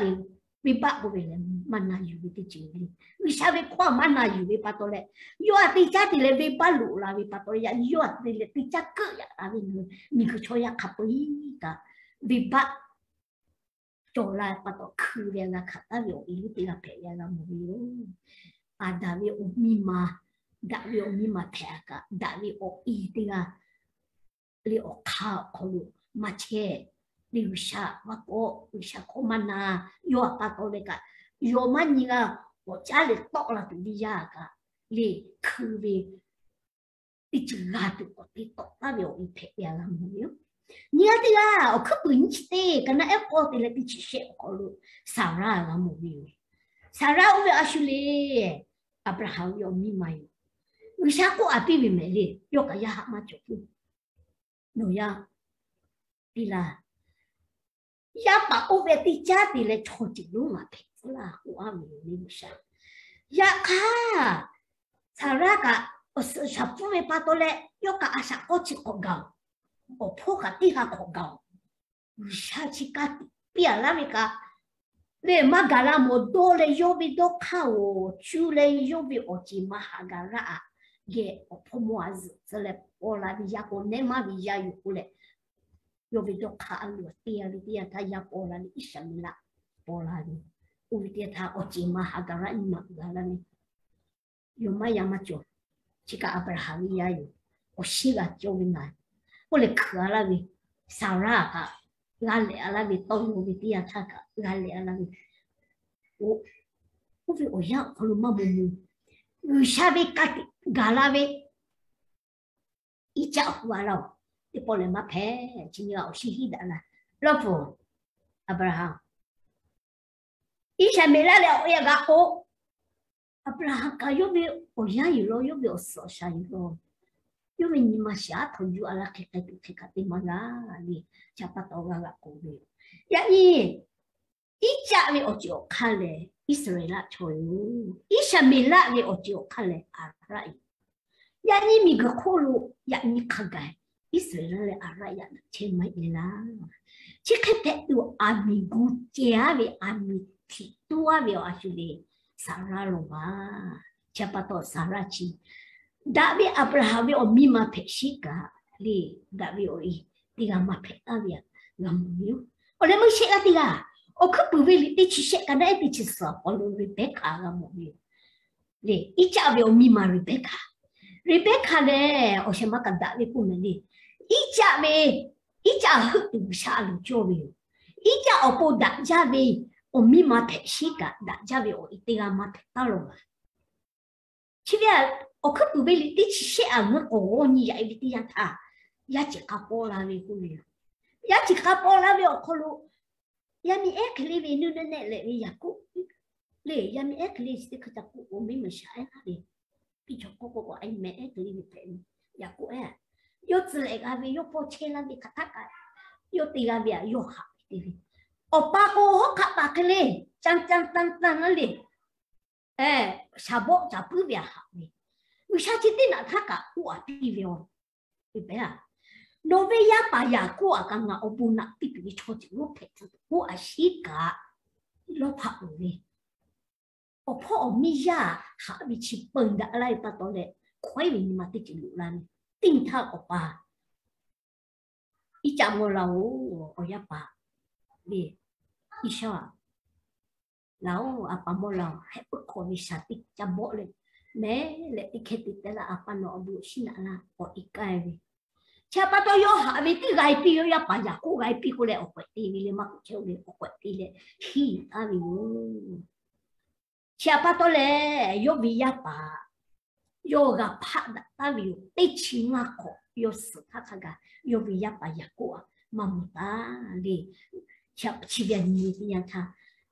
ve venˇbaˆ k'oˆ ve lehˬ maˇ na yuˬ ve teˇ ceuˬ le. G'uiˬsha ve hkawˇ maˇ na yuˬ ve pa taw leh, yawˇ htaꞈ te caˉ te leh venˇbaˆ loꞈ la ve pa taw leh, yawˇ htaꞈ te leh te caˉ keuˆ yaꞈ la ve ngaˬ hui miˬguiˬ chaw yaˇ hk'a peu-eˬ kaꞈ, venˇbaˆ cawˬ la pa taw hkui ve g'a hkanˍ taˍ ve awˬ e teˇ g'aˇ hpehꞈ ve g'a mawˬ ve yoˬ. Aˍdanˍ ve awˬ miˇ ma, daꞈ ve awˬ miˇ ma hpehꞈ a kaꞈ, daꞈ ve awˬ e teˇ g'aˇ le awˬ hk'aˇ awˬ hk'aw lo maˇ chehˇ. Le G'uiˬsha maˇ kawˆ, G'uiˬsha hkawˇ maˇ na, yawˇ htaꞈ pa taw leh kaꞈ, yawˇ maˇ nyi g'a, awˬ caˉ leh tawˆ la tuˬ ve yaˇ kaꞈ, le hkui ve teˇ ceuˬ g'a tuˬ k'awꞈ te tawˆ taˍ ve awˬ e hpehꞈ ve g'a mawˬ ve yoˬ. Nyi g'aˇ teˇ g'aˇ awˬ hkuiˉ puiˍ nyiˇ chi teˇ, ka naˆ ehˉ k'awˇ te leh teˇ chi shehˆ awˬ hk'aw lo Saˍraˆ g'a mawˬ ve yoˬ. Saˍraˆ oˇ ve a shu le, Aˍbraˍhanˍ ve awˬ miˇ ma yoˬ. G'uiˬsha k'oˆ a piˇ ve mehˍ le, yawˇ kaꞈ yaˇ haꞈ maˇ cawˬ piˇ. Nawˬ yaˇ piˇ laˇ. Yaˇ paˍ oˇ ve teˇ caˉ te leh chaw ceuˬ lonˉ maˇ hpehꞈ tcuh laˇ k'oˆ a ve yoˬ le G'uiˬsha. Yaꞈ hk'aˇ, Saˍraˆ kaꞈ awˬ suhˍ shaˍ pfuhˇ ve pa taw leh, yawˇ kaꞈ a shaꞈ k'awˇ chi hk'awꞈ gaˬ-oˬ, awˬ hpawˇ kaꞈ teˇ g'aˇ hk'awꞈ gaˬ-oˬ. G'uiˬsha chi ka tiꞈ piˇ a laˇ ve kaꞈ, le maˇ gaˬ la mawˬ dawˇ leh yawˇ ve dawˇ hk'aˇ-oˬ, cuˇ leh yawˇ ve awˬ ceˬ ma haꞈ gaˬ laˇ a geh awˬ hpawˇ mawˇ a zuhꞈ tcuh leh paw la ve yaˇ k'o, nehˉ maˇ ve yaˇ yoˬ k'oˆ leh, yawˇ ve dawˇ hk'aˇ a loˬ teˇ g'aˇ ve teˇ yanˇ htaˇ yaˇ paw la ve Iˉsaˍmeˍlaˆ paw la ve, oˇ ve teˇ yanˇ htaˇ awˬ ceˬ ma haꞈ gaˬ laˇ nyi ma uiˍ a laˇ ve, yawˇ maˇ yaˇ maˇ cawˬ. Chi kaꞈ Aˍbraˍhanˍ ve yaˇ yoˬ. Awˬ shinˉ g'a cawˇ ve ngaˬ k'oˆ leh hkui a laˇ ve, Saˍraˆ kaꞈ g'a lehꞈ a laˇ ve, tawˇ yaw ve teˇ yanˇ htaˇ kaꞈ g'a lehꞈ a laˇ ve, oˇ ve awˬ yanˇ awˬ hk'aw lo maˇ mawˬ mawˬ, G'uiˬsha ve ka tiꞈ gaˬ la ve Iˉcaˆ hu a laˇ-oˬ. Teˇ pawˆ lehˬ maˇ hpehꞈ. Chi nyi g'a awˬ shinˉ hiˉ daꞈ la. Lawˇ pfuhˍ, Aˍbraˍhanˍ, Iˉsaˍmeˍlaˆ leh awˬ e a g'a k'o, Aˍbraˍhanˍ kaꞈ yawˇ ve awˬ yanˇ yuˬ law, yawˇ ve awˬ suhˍ awˬ shaˍ yuˬ law, yawˇ ve nyi ma shaˍ aˉ htaw yuˬ a laˇ hk'e k'ai tuˬ hk'e kaꞈ te maˇ g'a le. Chi pa taw g'a g'a k'oˆ ve, yaꞈ nyi Iˉcaˆ ve awˬ ceuˬ awˬ hk'aˇ lehˬ Iˉsaˍreˍlaˆ chaw yoˬ. Iˉsaˍmeˍlaˆ ve awˬ ceuˬ awˬ hk'aˇ lehˬ Aˍraˆ yoˬ. Yaꞈ nyi miˬguiˬ hk'oˆ lo yaꞈ nyi hk'a gaˬ Iˉsaˍreˍlaˆ leh Aˍraˆ yaꞈ nyi chehˇ maˇ heˆ le laˇ. Chi hk'e hpehꞈ tuˬ aˬ miˍ gu ceh aˉ ve aˬ miˍ htiꞈ tuˉ aˉ ve awˬ a shu le Saˍraˆ law maˇ. Chi pa taw Saˍraˆ chi daꞈ ve Aˍbraˍhanˍ ve awˬ miˇ ma hpehꞈ shiˉ kaꞈ le, daꞈ ve awˬ e teˇ g'aˇ maˇ hpehꞈ taˍ ve g'a mawˬ ve yoˬ. Awˬ leh meuˇ shehˆ g'aˇ teˇ g'aˇ, awˬ hkuiˉ puiˍ ve liꞈ teˇ chi shehˆ ka naˆ ehˉ teˇ chi suhˍ awˬ hk'aw lo Reˍbehˇkaˍ g'a mawˬ ve yoˬ. Le Iˉcaˆ ve awˬ miˇ ma Reˍbehˇkaˍ, Reˍbehˇkaˍ lehˬ awˬ shehˍ ma kaꞈ daꞈ ve k'oˆ mehˍ le. Iˉcaˆ ve, Iˉcaˆ heuˆ tuˬ G'uiˬsha a loˍ cawˇ ve yoˬ. Iˉcaˆ awˬ pon daꞈ jaˇ ve awˬ miˇ ma hpehꞈ shiˉ kaꞈ daꞈ jaˇ ve awˬ e teˇ g'aˇ maˇ hpehꞈ taˍ law maˇ. Chi ve awˬ hkuiˉ puiˍ ve liꞈ teˇ chi shehˆ a ngaˬ hui k'awꞈ g'awˇ nyi yaꞈ e ve teˇ yanˇ htaˇ, yaˇ ceuˬ k'a pawˆ la ve k'oˆ ve yoˬ. Yaˇ ceuˬ k'a pawˆ la ve awˬ hk'aw lo yaˇ miˇ ehˉ hk'e le ve nuˇ nuˇ nehˆ leh ve Yaˍkoˆ le, yaˇ miˇ ehˉ hk'e le chi teˇ hkui ca k'oˆ k'o miˇ ma shaˍ ehˉ la le, piˇ cawˬ k'oˆ k'o k'o a meh ehˉ hk'e le ve hpehꞈ ve Yaˍkoˆ ehˉ, yawˇ tcuh lehꞈ g'a ve yawˇ hpawˇ chehˇ laˇ ve hk'aˬ htaˇ kaꞈ, yawˇ te g'a ve a yawˇ haꞈ ve te ve, awˬ pa k'o hawˉ hk'aˆ paˍ hk'e le ca ca tanˇ tanˇ laˇ le, shaˍ bawˆ ca puiˉ ve a haꞈ ve, G'uiˬsha chi teˇ naꞈ htaˇ kaꞈ k'oˆ a piˇ ve a, nawˬ ve yaˇ paˍ Yaˍkoˆ a kaꞈ ngaˬ awˬ bon naꞈ piˇ tuˬ ve chaw ceuˬ lonˉ hpehꞈ tuˬ k'oˆ a shiˉ kaꞈ, lawˇ hpaˆ uiˍ ve awˬ hpawˇ awˬ miˇ yaˇ haꞈ ve chi peun daꞈ laˇ ve pa taw leh, hkawehˉ ve nyi ma teˇ ceuˬ loꞈ la ve, teˇ nyi htaˇ awˬ pa Iˉcaˆ mawˇ la-oˬ, awˬ yaˇ paˍ le, Iˉsawˇ-aˬ, laˬ-oˬ, a pa mawˇ la-oˬ, heh puiˉ hk'awꞈ ve shaˍ tiꞈ ca bawˆ leh, mehˍ leh teˇ hkeh te teh laˇ, a pa nawˬ awˬ bon shinˉ naꞈ laˇ k'awꞈ e kaˇ ve. Chi pa taw yawˇ haꞈ ve teˇ g'aˇ piˇ, yawˇ yaˇ paˍ Yaˍkoˆ g'aˇ piˇ k'oˆ leh awˬ k'awehꞈ te ve le maˇ k'oˆ chehˇ-oˬ ve, awˬ k'awehꞈ te leh hiˉ taˍ ve yoˬ. Chi pa taw lehˬ, yawˇ ve yaˇ paˍ yawˇ g'a hpaˆ daꞈ taˍ ve yoˬ. Teˇ chi ngaˇ hk'awꞈ yawˇ suhˍ htaˇ hk'a gaˬ yawˇ ve yaˇ paˍ Yaˍkoˆ a maˇ mawˬ taˍ le. Chi ve a nyi teˇ yanˇ htaˇ,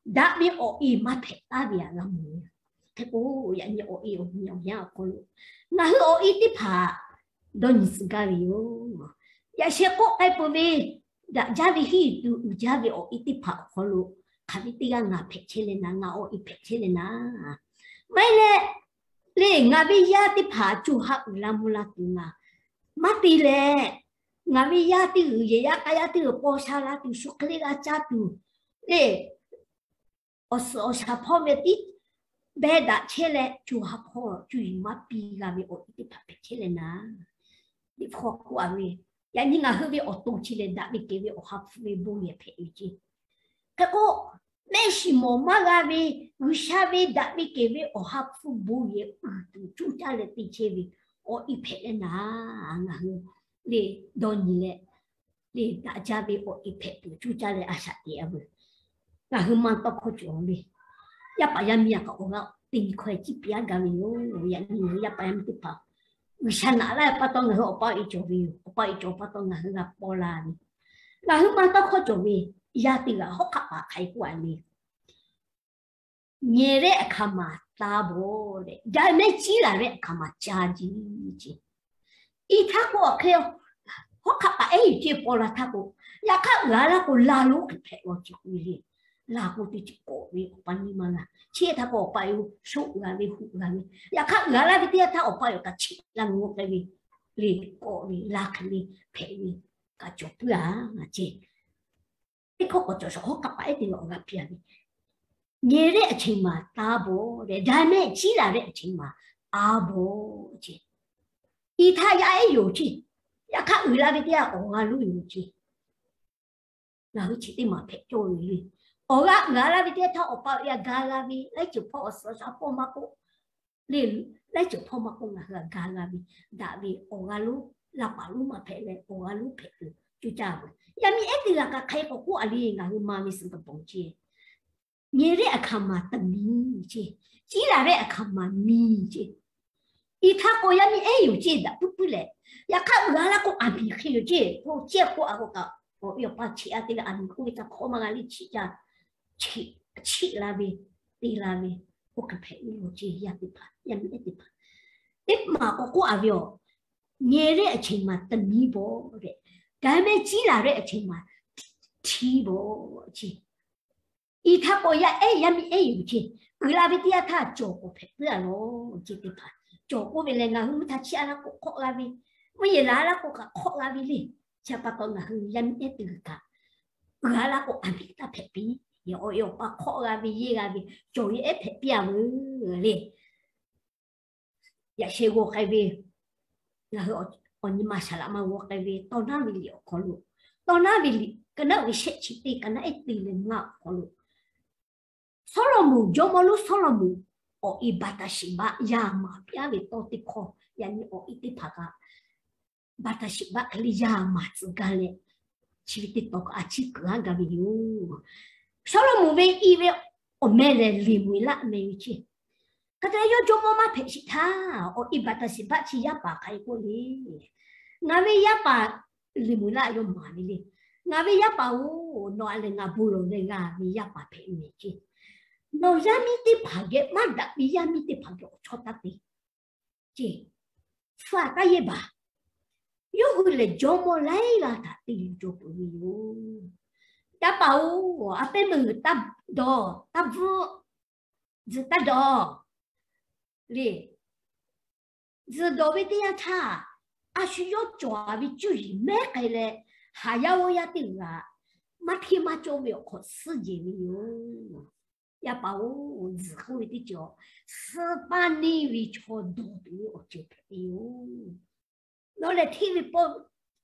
daꞈ ve awˬ e maˇ hpehꞈ taˍ ve a g'a mawˬ ve. Hk'e k'o, yaꞈ nyi awˬ e awˬ nyi awˬ yanˇ awˬ hk'aw lo ngaˬ hui awˬ e teˇ hpaˍ dawˇ nyi tcuh gaˇ ve yoˬ. Yaꞈ sheh k'oˆ k'ai peuˬ ve, daꞈ jaˇ ve hiˉ tuˬ uiˍ jaˇ ve awˬ e teˇ hpaˍ awˬ hk'aw lo hk'aˬ ve teˇ g'aˇ ngaˬ hpehꞈ chehˇ leh naˍ, ngaˬ awˬ e hpehꞈ chehˇ leh naˍ, maˇ heˆ leh, le ngaˬ ve yaˇ teˇ hpaˍ co ha uiˍ la mvuh la tuˬ ngaˬ maˇ te leh, ngaˬ ve yaˇ teˇ g'uiˬ yehˬ yaˇ k'a yaˇ teˇ g'uiˬ paw sha la tuˬ, shu hk'e le g'a caˇ tuˬ le, awˬ suhˍ awˬ shaˍ hpawˇ ve tiˉ beh daꞈ chehˇ leh, co ha hpawˇ cuˇ yiˍ maˇ piˇ g'a ve awˬ e teˇ hpaˍ hpehꞈ chehˇ leh naˍ, Liꞈ hpu k'oˆ a ve, yaꞈ nyi ngaˬ hui ve awˬ to chi lehˬ, daꞈ ve kehˬ ve Awˬ ha hpu ve bon yehˬ hpehꞈ ve ceˇ. Hk'e k'o, mehˆ shiˍ mawˬ maˇ g'a ve G'uiˬsha ve daꞈ ve kehˬ ve Awˬ ha hpu bon yehˬ uiˍ tuˬ cuˇ caˇ leh te chehˇ ve awˬ e hpehꞈ leh naˍ, ngaˬ hui lehˬ dawˇ nyi leh, lehˬ daꞈ jaˇ ve awˬ e hpehꞈ tuˬ cuˇ caˇ leh a shaꞈ teꞈ a veuˬ. Ngaˬ hui ma tawˇ hkawˇ cawˬ ve, yaˇ paˍ yaˇ miˇ a kaꞈ awˬ g'aˇ teˇ nyi hkawˇ e ciˉ piˇ aˉ gaˇ ve yoˬ. Yaꞈ nyi ngaˬ hui yaˇ paˍ yaˇ miˇ teˇ hpaˍ G'uiˬsha naꞈ laˇ ve pa taw ngaˬ hui awˬ pa awˬ e cawˬ ve yoˬ. Awˬ pa awˬ e cawˬ pa taw ngaˬ hui g'a paw la ve, ngaˬ hui ma tawˇ hkawˇ cawˬ ve, yaˇ teˇ g'aˇ hawˉ hk'aˆ paˍ hk'aˬ hk'e k'oˆ a le, ငယ်တဲ့အခါမှာ သားပေါ့တဲ့, ဒါပေမဲ့ ကြီးလာတဲ့အခါမှာ ကျားကြီး ceˇ. I htaˇ k'o, hk'e hawˉ hk'aˆ paˍ ehˉ yuˬ ceˇ paw la htaˇ k'o, yaꞈ hk'aˇ uiˍ a laˇ k'o, laˇ lonˉ hk'e hpehꞈ law ceˇ k'oˆ ve le. Laˇ k'o teˇ ceuˬ kawꞈ ve awˬ pa nyi ma g'a. Chi htaˇ k'o awˬ pa yoˬ sho g'a ve, hu g'a ve. Yaꞈ hk'aˇ uiˍ a laˇ ve teˇ yanˇ htaˇ awˬ pa yoˬ kaꞈ cheꞈ laˇ ve k'oˆ k'ai ve le, kawꞈ ve laˇ hk'e le hpehꞈ ve kaꞈ cawˬ puiˉ a ceˇ. Teˇ hkawˇ k'awꞈ cawˬ shawˍ hawˉ hk'aˆ paˍ ehˉ teˇ g'aˇ awˬ g'aˇ piˇ a ve, ငယ်တဲ့အချိန်မှာ သားပေါ့တဲ့, ဒါပေမဲ့ ကြီးလာတဲ့အချိန်မှာ သားပေါ့ ceˇ. I htaˇ yaˇ ehˉ yoˬ ceˇ. Yaꞈ hk'aˇ uiˍ la ve teˇ yanˇ awˬ g'aˇ lonˉ yoˬ ceˇ. Ngaˬ hui chi teˇ maˬ hpehꞈ cawˇ ve le. Awˬ g'aˇ uiˍ a laˇ ve teˇ yanˇ htaˇ awˬ pa awˬ e a ga g'a ve, laiˉ ceuˬ hpawˇ awˬ suhˍ awˬ shaˍ hpawˇ maˇ k'oˆ le, laiˉ ceuˬ hpawˇ maˇ k'oˆ ngaˬ hui a ga g'a ve, daꞈ ve awˬ g'aˇ lonˉ, laˇ paˍ lonˉ maˇ hpehꞈ leh awˬ g'aˇ lonˉ hpehꞈ tuˬ cuˇ caˇ ve. Yaˇ miˇ ehˉ teˇ g'aˇ kaꞈ hk'aˬ hk'e k'awꞈ k'oˆ a le, ngaˬ hui ma ve suhˍ taˍ pawˍ ceˇ. ငယ်တဲ့အခါမှာ သမီး ceˇ, ကြီးလာတဲ့အခါမှာ မီး ceˇ. I htaˇ k'o yaˇ miˇ ehˉ yoˬ ceˇ daꞈ puiˉ puiˉ leh, yaꞈ hk'aˇ uiˍ a laˇ k'o a miˍ hk'e yoˬ ceˇ. Hk'o cehˇ k'oˆ a k'o kaꞈ, awˬ e awˬ pa cheꞈ a te leh a miˍ k'oˆ ve htaˇ hk'awꞈ maˇ g'a le, cheꞈ caˇ, cheꞈ la ve, te la ve, oˇ hk'e hpehꞈ ve yoˬ ceˇ. Yaˇ teˇ hpaˍ, yaˇ miˇ ehˉ teˇ hpaˍ, teˇ maˬ k'awꞈ k'oˆ a ve yoˬ. ငယ်တဲ့အချိန်မှာ သမီးပေါ့တဲ့, ဒါပေမဲ့ ကြီးလာတဲ့အချိန်မှာ ထီးပေါ့ ceˇ. I htaˇ k'o yaˇ ehˉ yaˇ miˇ ehˉ yoˬ ceˇ. Uiˍ la ve teˇ yanˇ htaˇ cawˬ k'awꞈ hpehꞈ puiˉ a law ceˇ teˇ hpaˍ. Cawˬ k'oˆ ve lehˬ ngaˬ hui mvuhˇ htaˇ chiˇ a laˇ k'o hk'awꞈ g'a ve, mvuhˇ yeˬ la laˇ k'o kaꞈ hk'awꞈ g'a ve le. Chi pa taw ngaˬ hui yaˇ miˇ ehˉ teˇ g'aˇ kaꞈ uiˍ a laˇ k'o a miˍ taˇ hpehꞈ piˇ. Awˬ e awˬ pa hk'awꞈ g'a ve, yeˇ g'a ve, cawˬ yeˇ ehˉ hpehꞈ piˇ a veuˬ le. Yaꞈ sheh g'aw k'ai ve, ngaˬ hui awˬ nyi ma shaˍ laꞈ ma g'aw k'ai ve, tawˇ naˉ ve liꞈ awˬ hk'aw lo, tawˇ naˉ ve liꞈ ka naˉ ve shehˆ chi teˇ ka naˉ ehˉ te leh ngaˇ awˬ hk'aw lo, Sawˉlaꞈmonˍ, jawˇmawˇ lonˉ Sawˉlaꞈmonˍ awˬ e Baˍtaˍshiˍbaˆ yaˇ maˍ piˇ a ve tawˇ teˇ hkawˇ. Yaꞈ nyi awˬ e teˇ hpaˍ kaꞈ Baˍtaˍshiˍbaˆ hk'e le yaˇ maˍ tcuh gaˇ leh, chi ve teˇ taw kaꞈ a ciˉ kuiˬ aˉ gaˇ ve yoˬ. Sawˉlaꞈmonˍ ve i ve awˬ meh lehˬ Leˍmonˍeˍlaˆ meh ve ceˇ. Hk'e te leh yawˇ jawˇmawˇ maˇ hpehꞈ sheˍ htaˇ, awˬ e Baˍtaˍshiˍbaˆ chi yaˇ paˍ hk'aˬ hk'e k'oˆ le, Ngaˬ ve yaˇ paˍ Leˍmonˍeˍlaˆ yawˇ maˍ ve le. Ngaˬ ve yaˇ paˍ-oˬ, nawˬ a lehˬ ngaˬ bon lawˬ leh g'a ve yaˇ paˍ hpehꞈ ve ceˇ. Nawˬ yaˇ miˇ teˇ hpaˍ geh maˇ daꞈ ve yaˇ miˇ teˇ hpaˍ geh awˬ chawˇ taˇ te ceˇ. Hpu a taˇ yehˇ baˬ. Yawˇ hui lehˬ jawˇmawˇ laiˉ g'aˇ htaꞈ te luˬ cawˬ peuˬ ve yoˬ. Yaˇ paˍ-oˬ, a pehˉ meuˇ g'uiˬ taˇ dawˬ, taˇ bvuhˆ, tzuhꞈ taˇ dawˬ le. Tzuhꞈ dawˬ ve teˇ yanˇ htaˇ, a shu yawˇ cawˬ ve cuˇ yiˍ mehˉ k'ai leh, haˍ yaˇ g'awˇ yaˇ teˇ g'aˇ maˇ hteˇ maˇ cawˇ ve awˬ hk'awꞈ suhˉ jehˬ ve yoˬ. Yaˇ paˍ-oˬ, tzuhꞈ k'oˆ ve teˇ ceuˬ, suh paˇ neˇ ve chaw dawˬ tuˬ ve awˬ ceuˬ hpehꞈ ve yoˬ. Nawˬ lehˬ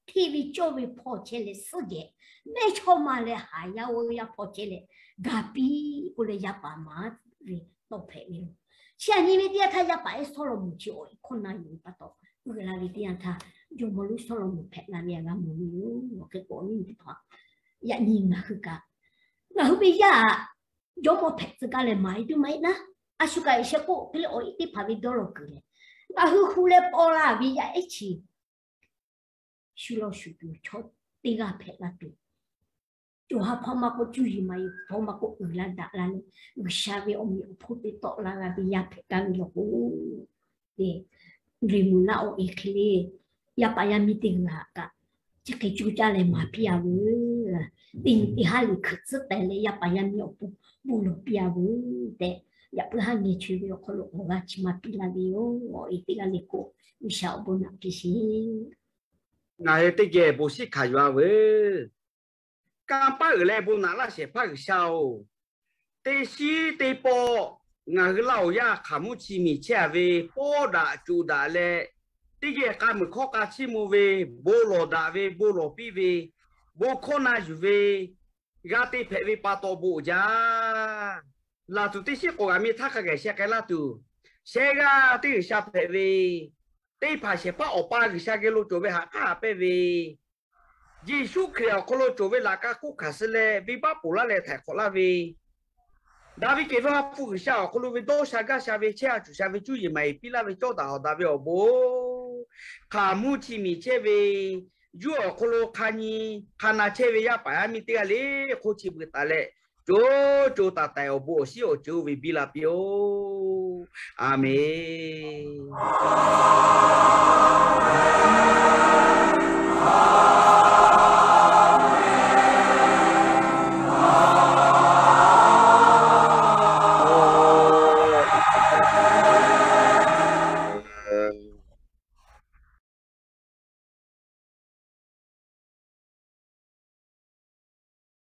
hteˇ ve cawˇ ve hpawˇ chehˇ leh suhˉ jehˬ, mehˇchawˇma leh haˍ yaˇ g'awˇ yaˇ hpawˇ chehˇ leh ga piˇ k'oˆ leh yaˇ paˍ maˍ ve tawˇ hpehꞈ ve yoˬ. Chi aꞈ nyi ve teˇ yanˇ htaˇ yaˇ paˍ ehˉ Sawˉlaꞈmonˍ chi awˬ e hkawˇ na yuˬ ve pa taw, uiˍ la ve teˇ yanˇ htaˇ jawˇmawˇ lonˉ Sawˉlaꞈmonˍ hpehꞈ la ve a g'a mawˬ ve yoˬ. Awˬ hk'e k'o awˬ viˉ nyi teˇ hpaˍ, yaꞈ nyi ngaˬ hui kaꞈ, ngaˬ hui ve yaˇ jawˇmawˇ hpehꞈ tcuh gaˇ leh maˍ e tuˬ maˇ heˆ naˉ, a shu kaꞈ sheh k'oˆ hk'e le awˬ e teˇ hpaˍ ve dawˇ law kuiˬ leh, ngaˬ hui hu leh paw la ve yaˇ ehˉ chi shu law shuˍ tuˬ chaw teˇ g'aˇ hpehꞈ la tuˬ, co ha hpawˇ maˇ k'oˆ, cuˇ yiˍ maˍ yiˍ hpawˇ maˇ k'oˆ, uiˍ la daꞈ la leh G'uiˬsha ve awˬ meꞈ awˬ hponˇ te tawˆ la g'a ve yaˇ hpehꞈ gaˇ ve law k'o, Leˍmonˍeˍlaˆ awˬ e hk'e le, yaˇ paˍ yaˇ miˇ teˇ g'aˇ kaꞈ chi hk'e cuˇ caˇ leh maˍ piˇ a veuˬ. Teˇ nyi teˇ haˉ liꞈ hkui tcuhˉ teh leh yaˇ paˍ yaˇ miˇ awˬ pon bon lawˬ piˇ a veuˬ tehꞈ, yaꞈ puiˉ haˉ ngeh chaweh ve awˬ hk'aw lo awˬ g'aˇ chi ma piˇ la ve yoˬ. Awˬ e teˇ g'aˇ le k'o, G'uiˬsha awˬ bon naꞈ piˇ sheˍ. Ngaˬ hui teˇ geh bon shiˉ hkanˍ yuˬ a veuˬ. Kanˇ paˆ uiˍ leh bon naꞈ laˇ shehˍ hpaˇ G'uiˬsha-oˬ, Teˇ shiˉ teˇ pawˆ ngaˬ hui Laˇ huˍ yaˇ hk'aˬ mvuhˇ chi miˬ chehˇ a ve, pawˇ daꞈ coˬ daꞈ leh, teˇ geh k'a muiˬ hkawˇ k'a chiˇ mvuh ve, bon lawˬ daꞈ ve, bon lawˬ piˇ ve, bon hkawˇ na yuˬ ve, g'a te hpehꞈ ve pa taw bon uiˍ jaˇ. Laˬ tuˬ teˇ shiˉ k'awꞈ g'a mi htaˇ hk'a gaˬ sheh k'ai laˇ tuˬ, shehˆ g'aˇ teˇ G'uiˬ sha hpehꞈ ve, teˇ hpaˍ shehˍ hpaˇ Awˬ pa G'uiˬ sha geh lo cawˬ ve haꞈ k'aˉ haꞈ pehnˇ ve, Yeˍsuˆ Hkriꞈ awˬ hk'aw lo cawˬ ve laꞈ ka hk'oˆ hkanˍ suh leh venˇ baˆ ponˬ laˇ leh htaiˍ hk'awꞈ laˇ ve, daꞈ ve kehˬ ve ha hpu G'uiˬ sha awˬ hk'aw lo ve dawˇ sha gaˇ sha ve chehˇ a cuˬ sha ve cuˇ yiˍ maˍ yiˍ piˇ laˇ ve cawˇ daꞈ hawˍ daꞈ ve awˬ bon, hk'aˬ mvuhˇ chi miˬ chehˇ ve, yawˇ awˬ hk'aw lo hk'a nyi hk'a na chehˇ ve yaˇ paˍ yaˇ miˇ teˇ g'aˇ le hk'oˆ chi beuꞈ taˍ leh, co co taiˍ taiˍ awˬ bon awˬ shinˉ awˬ ceuˬ oˇ ve biˇ la piˇ-oˆ. Aˍmenˍ.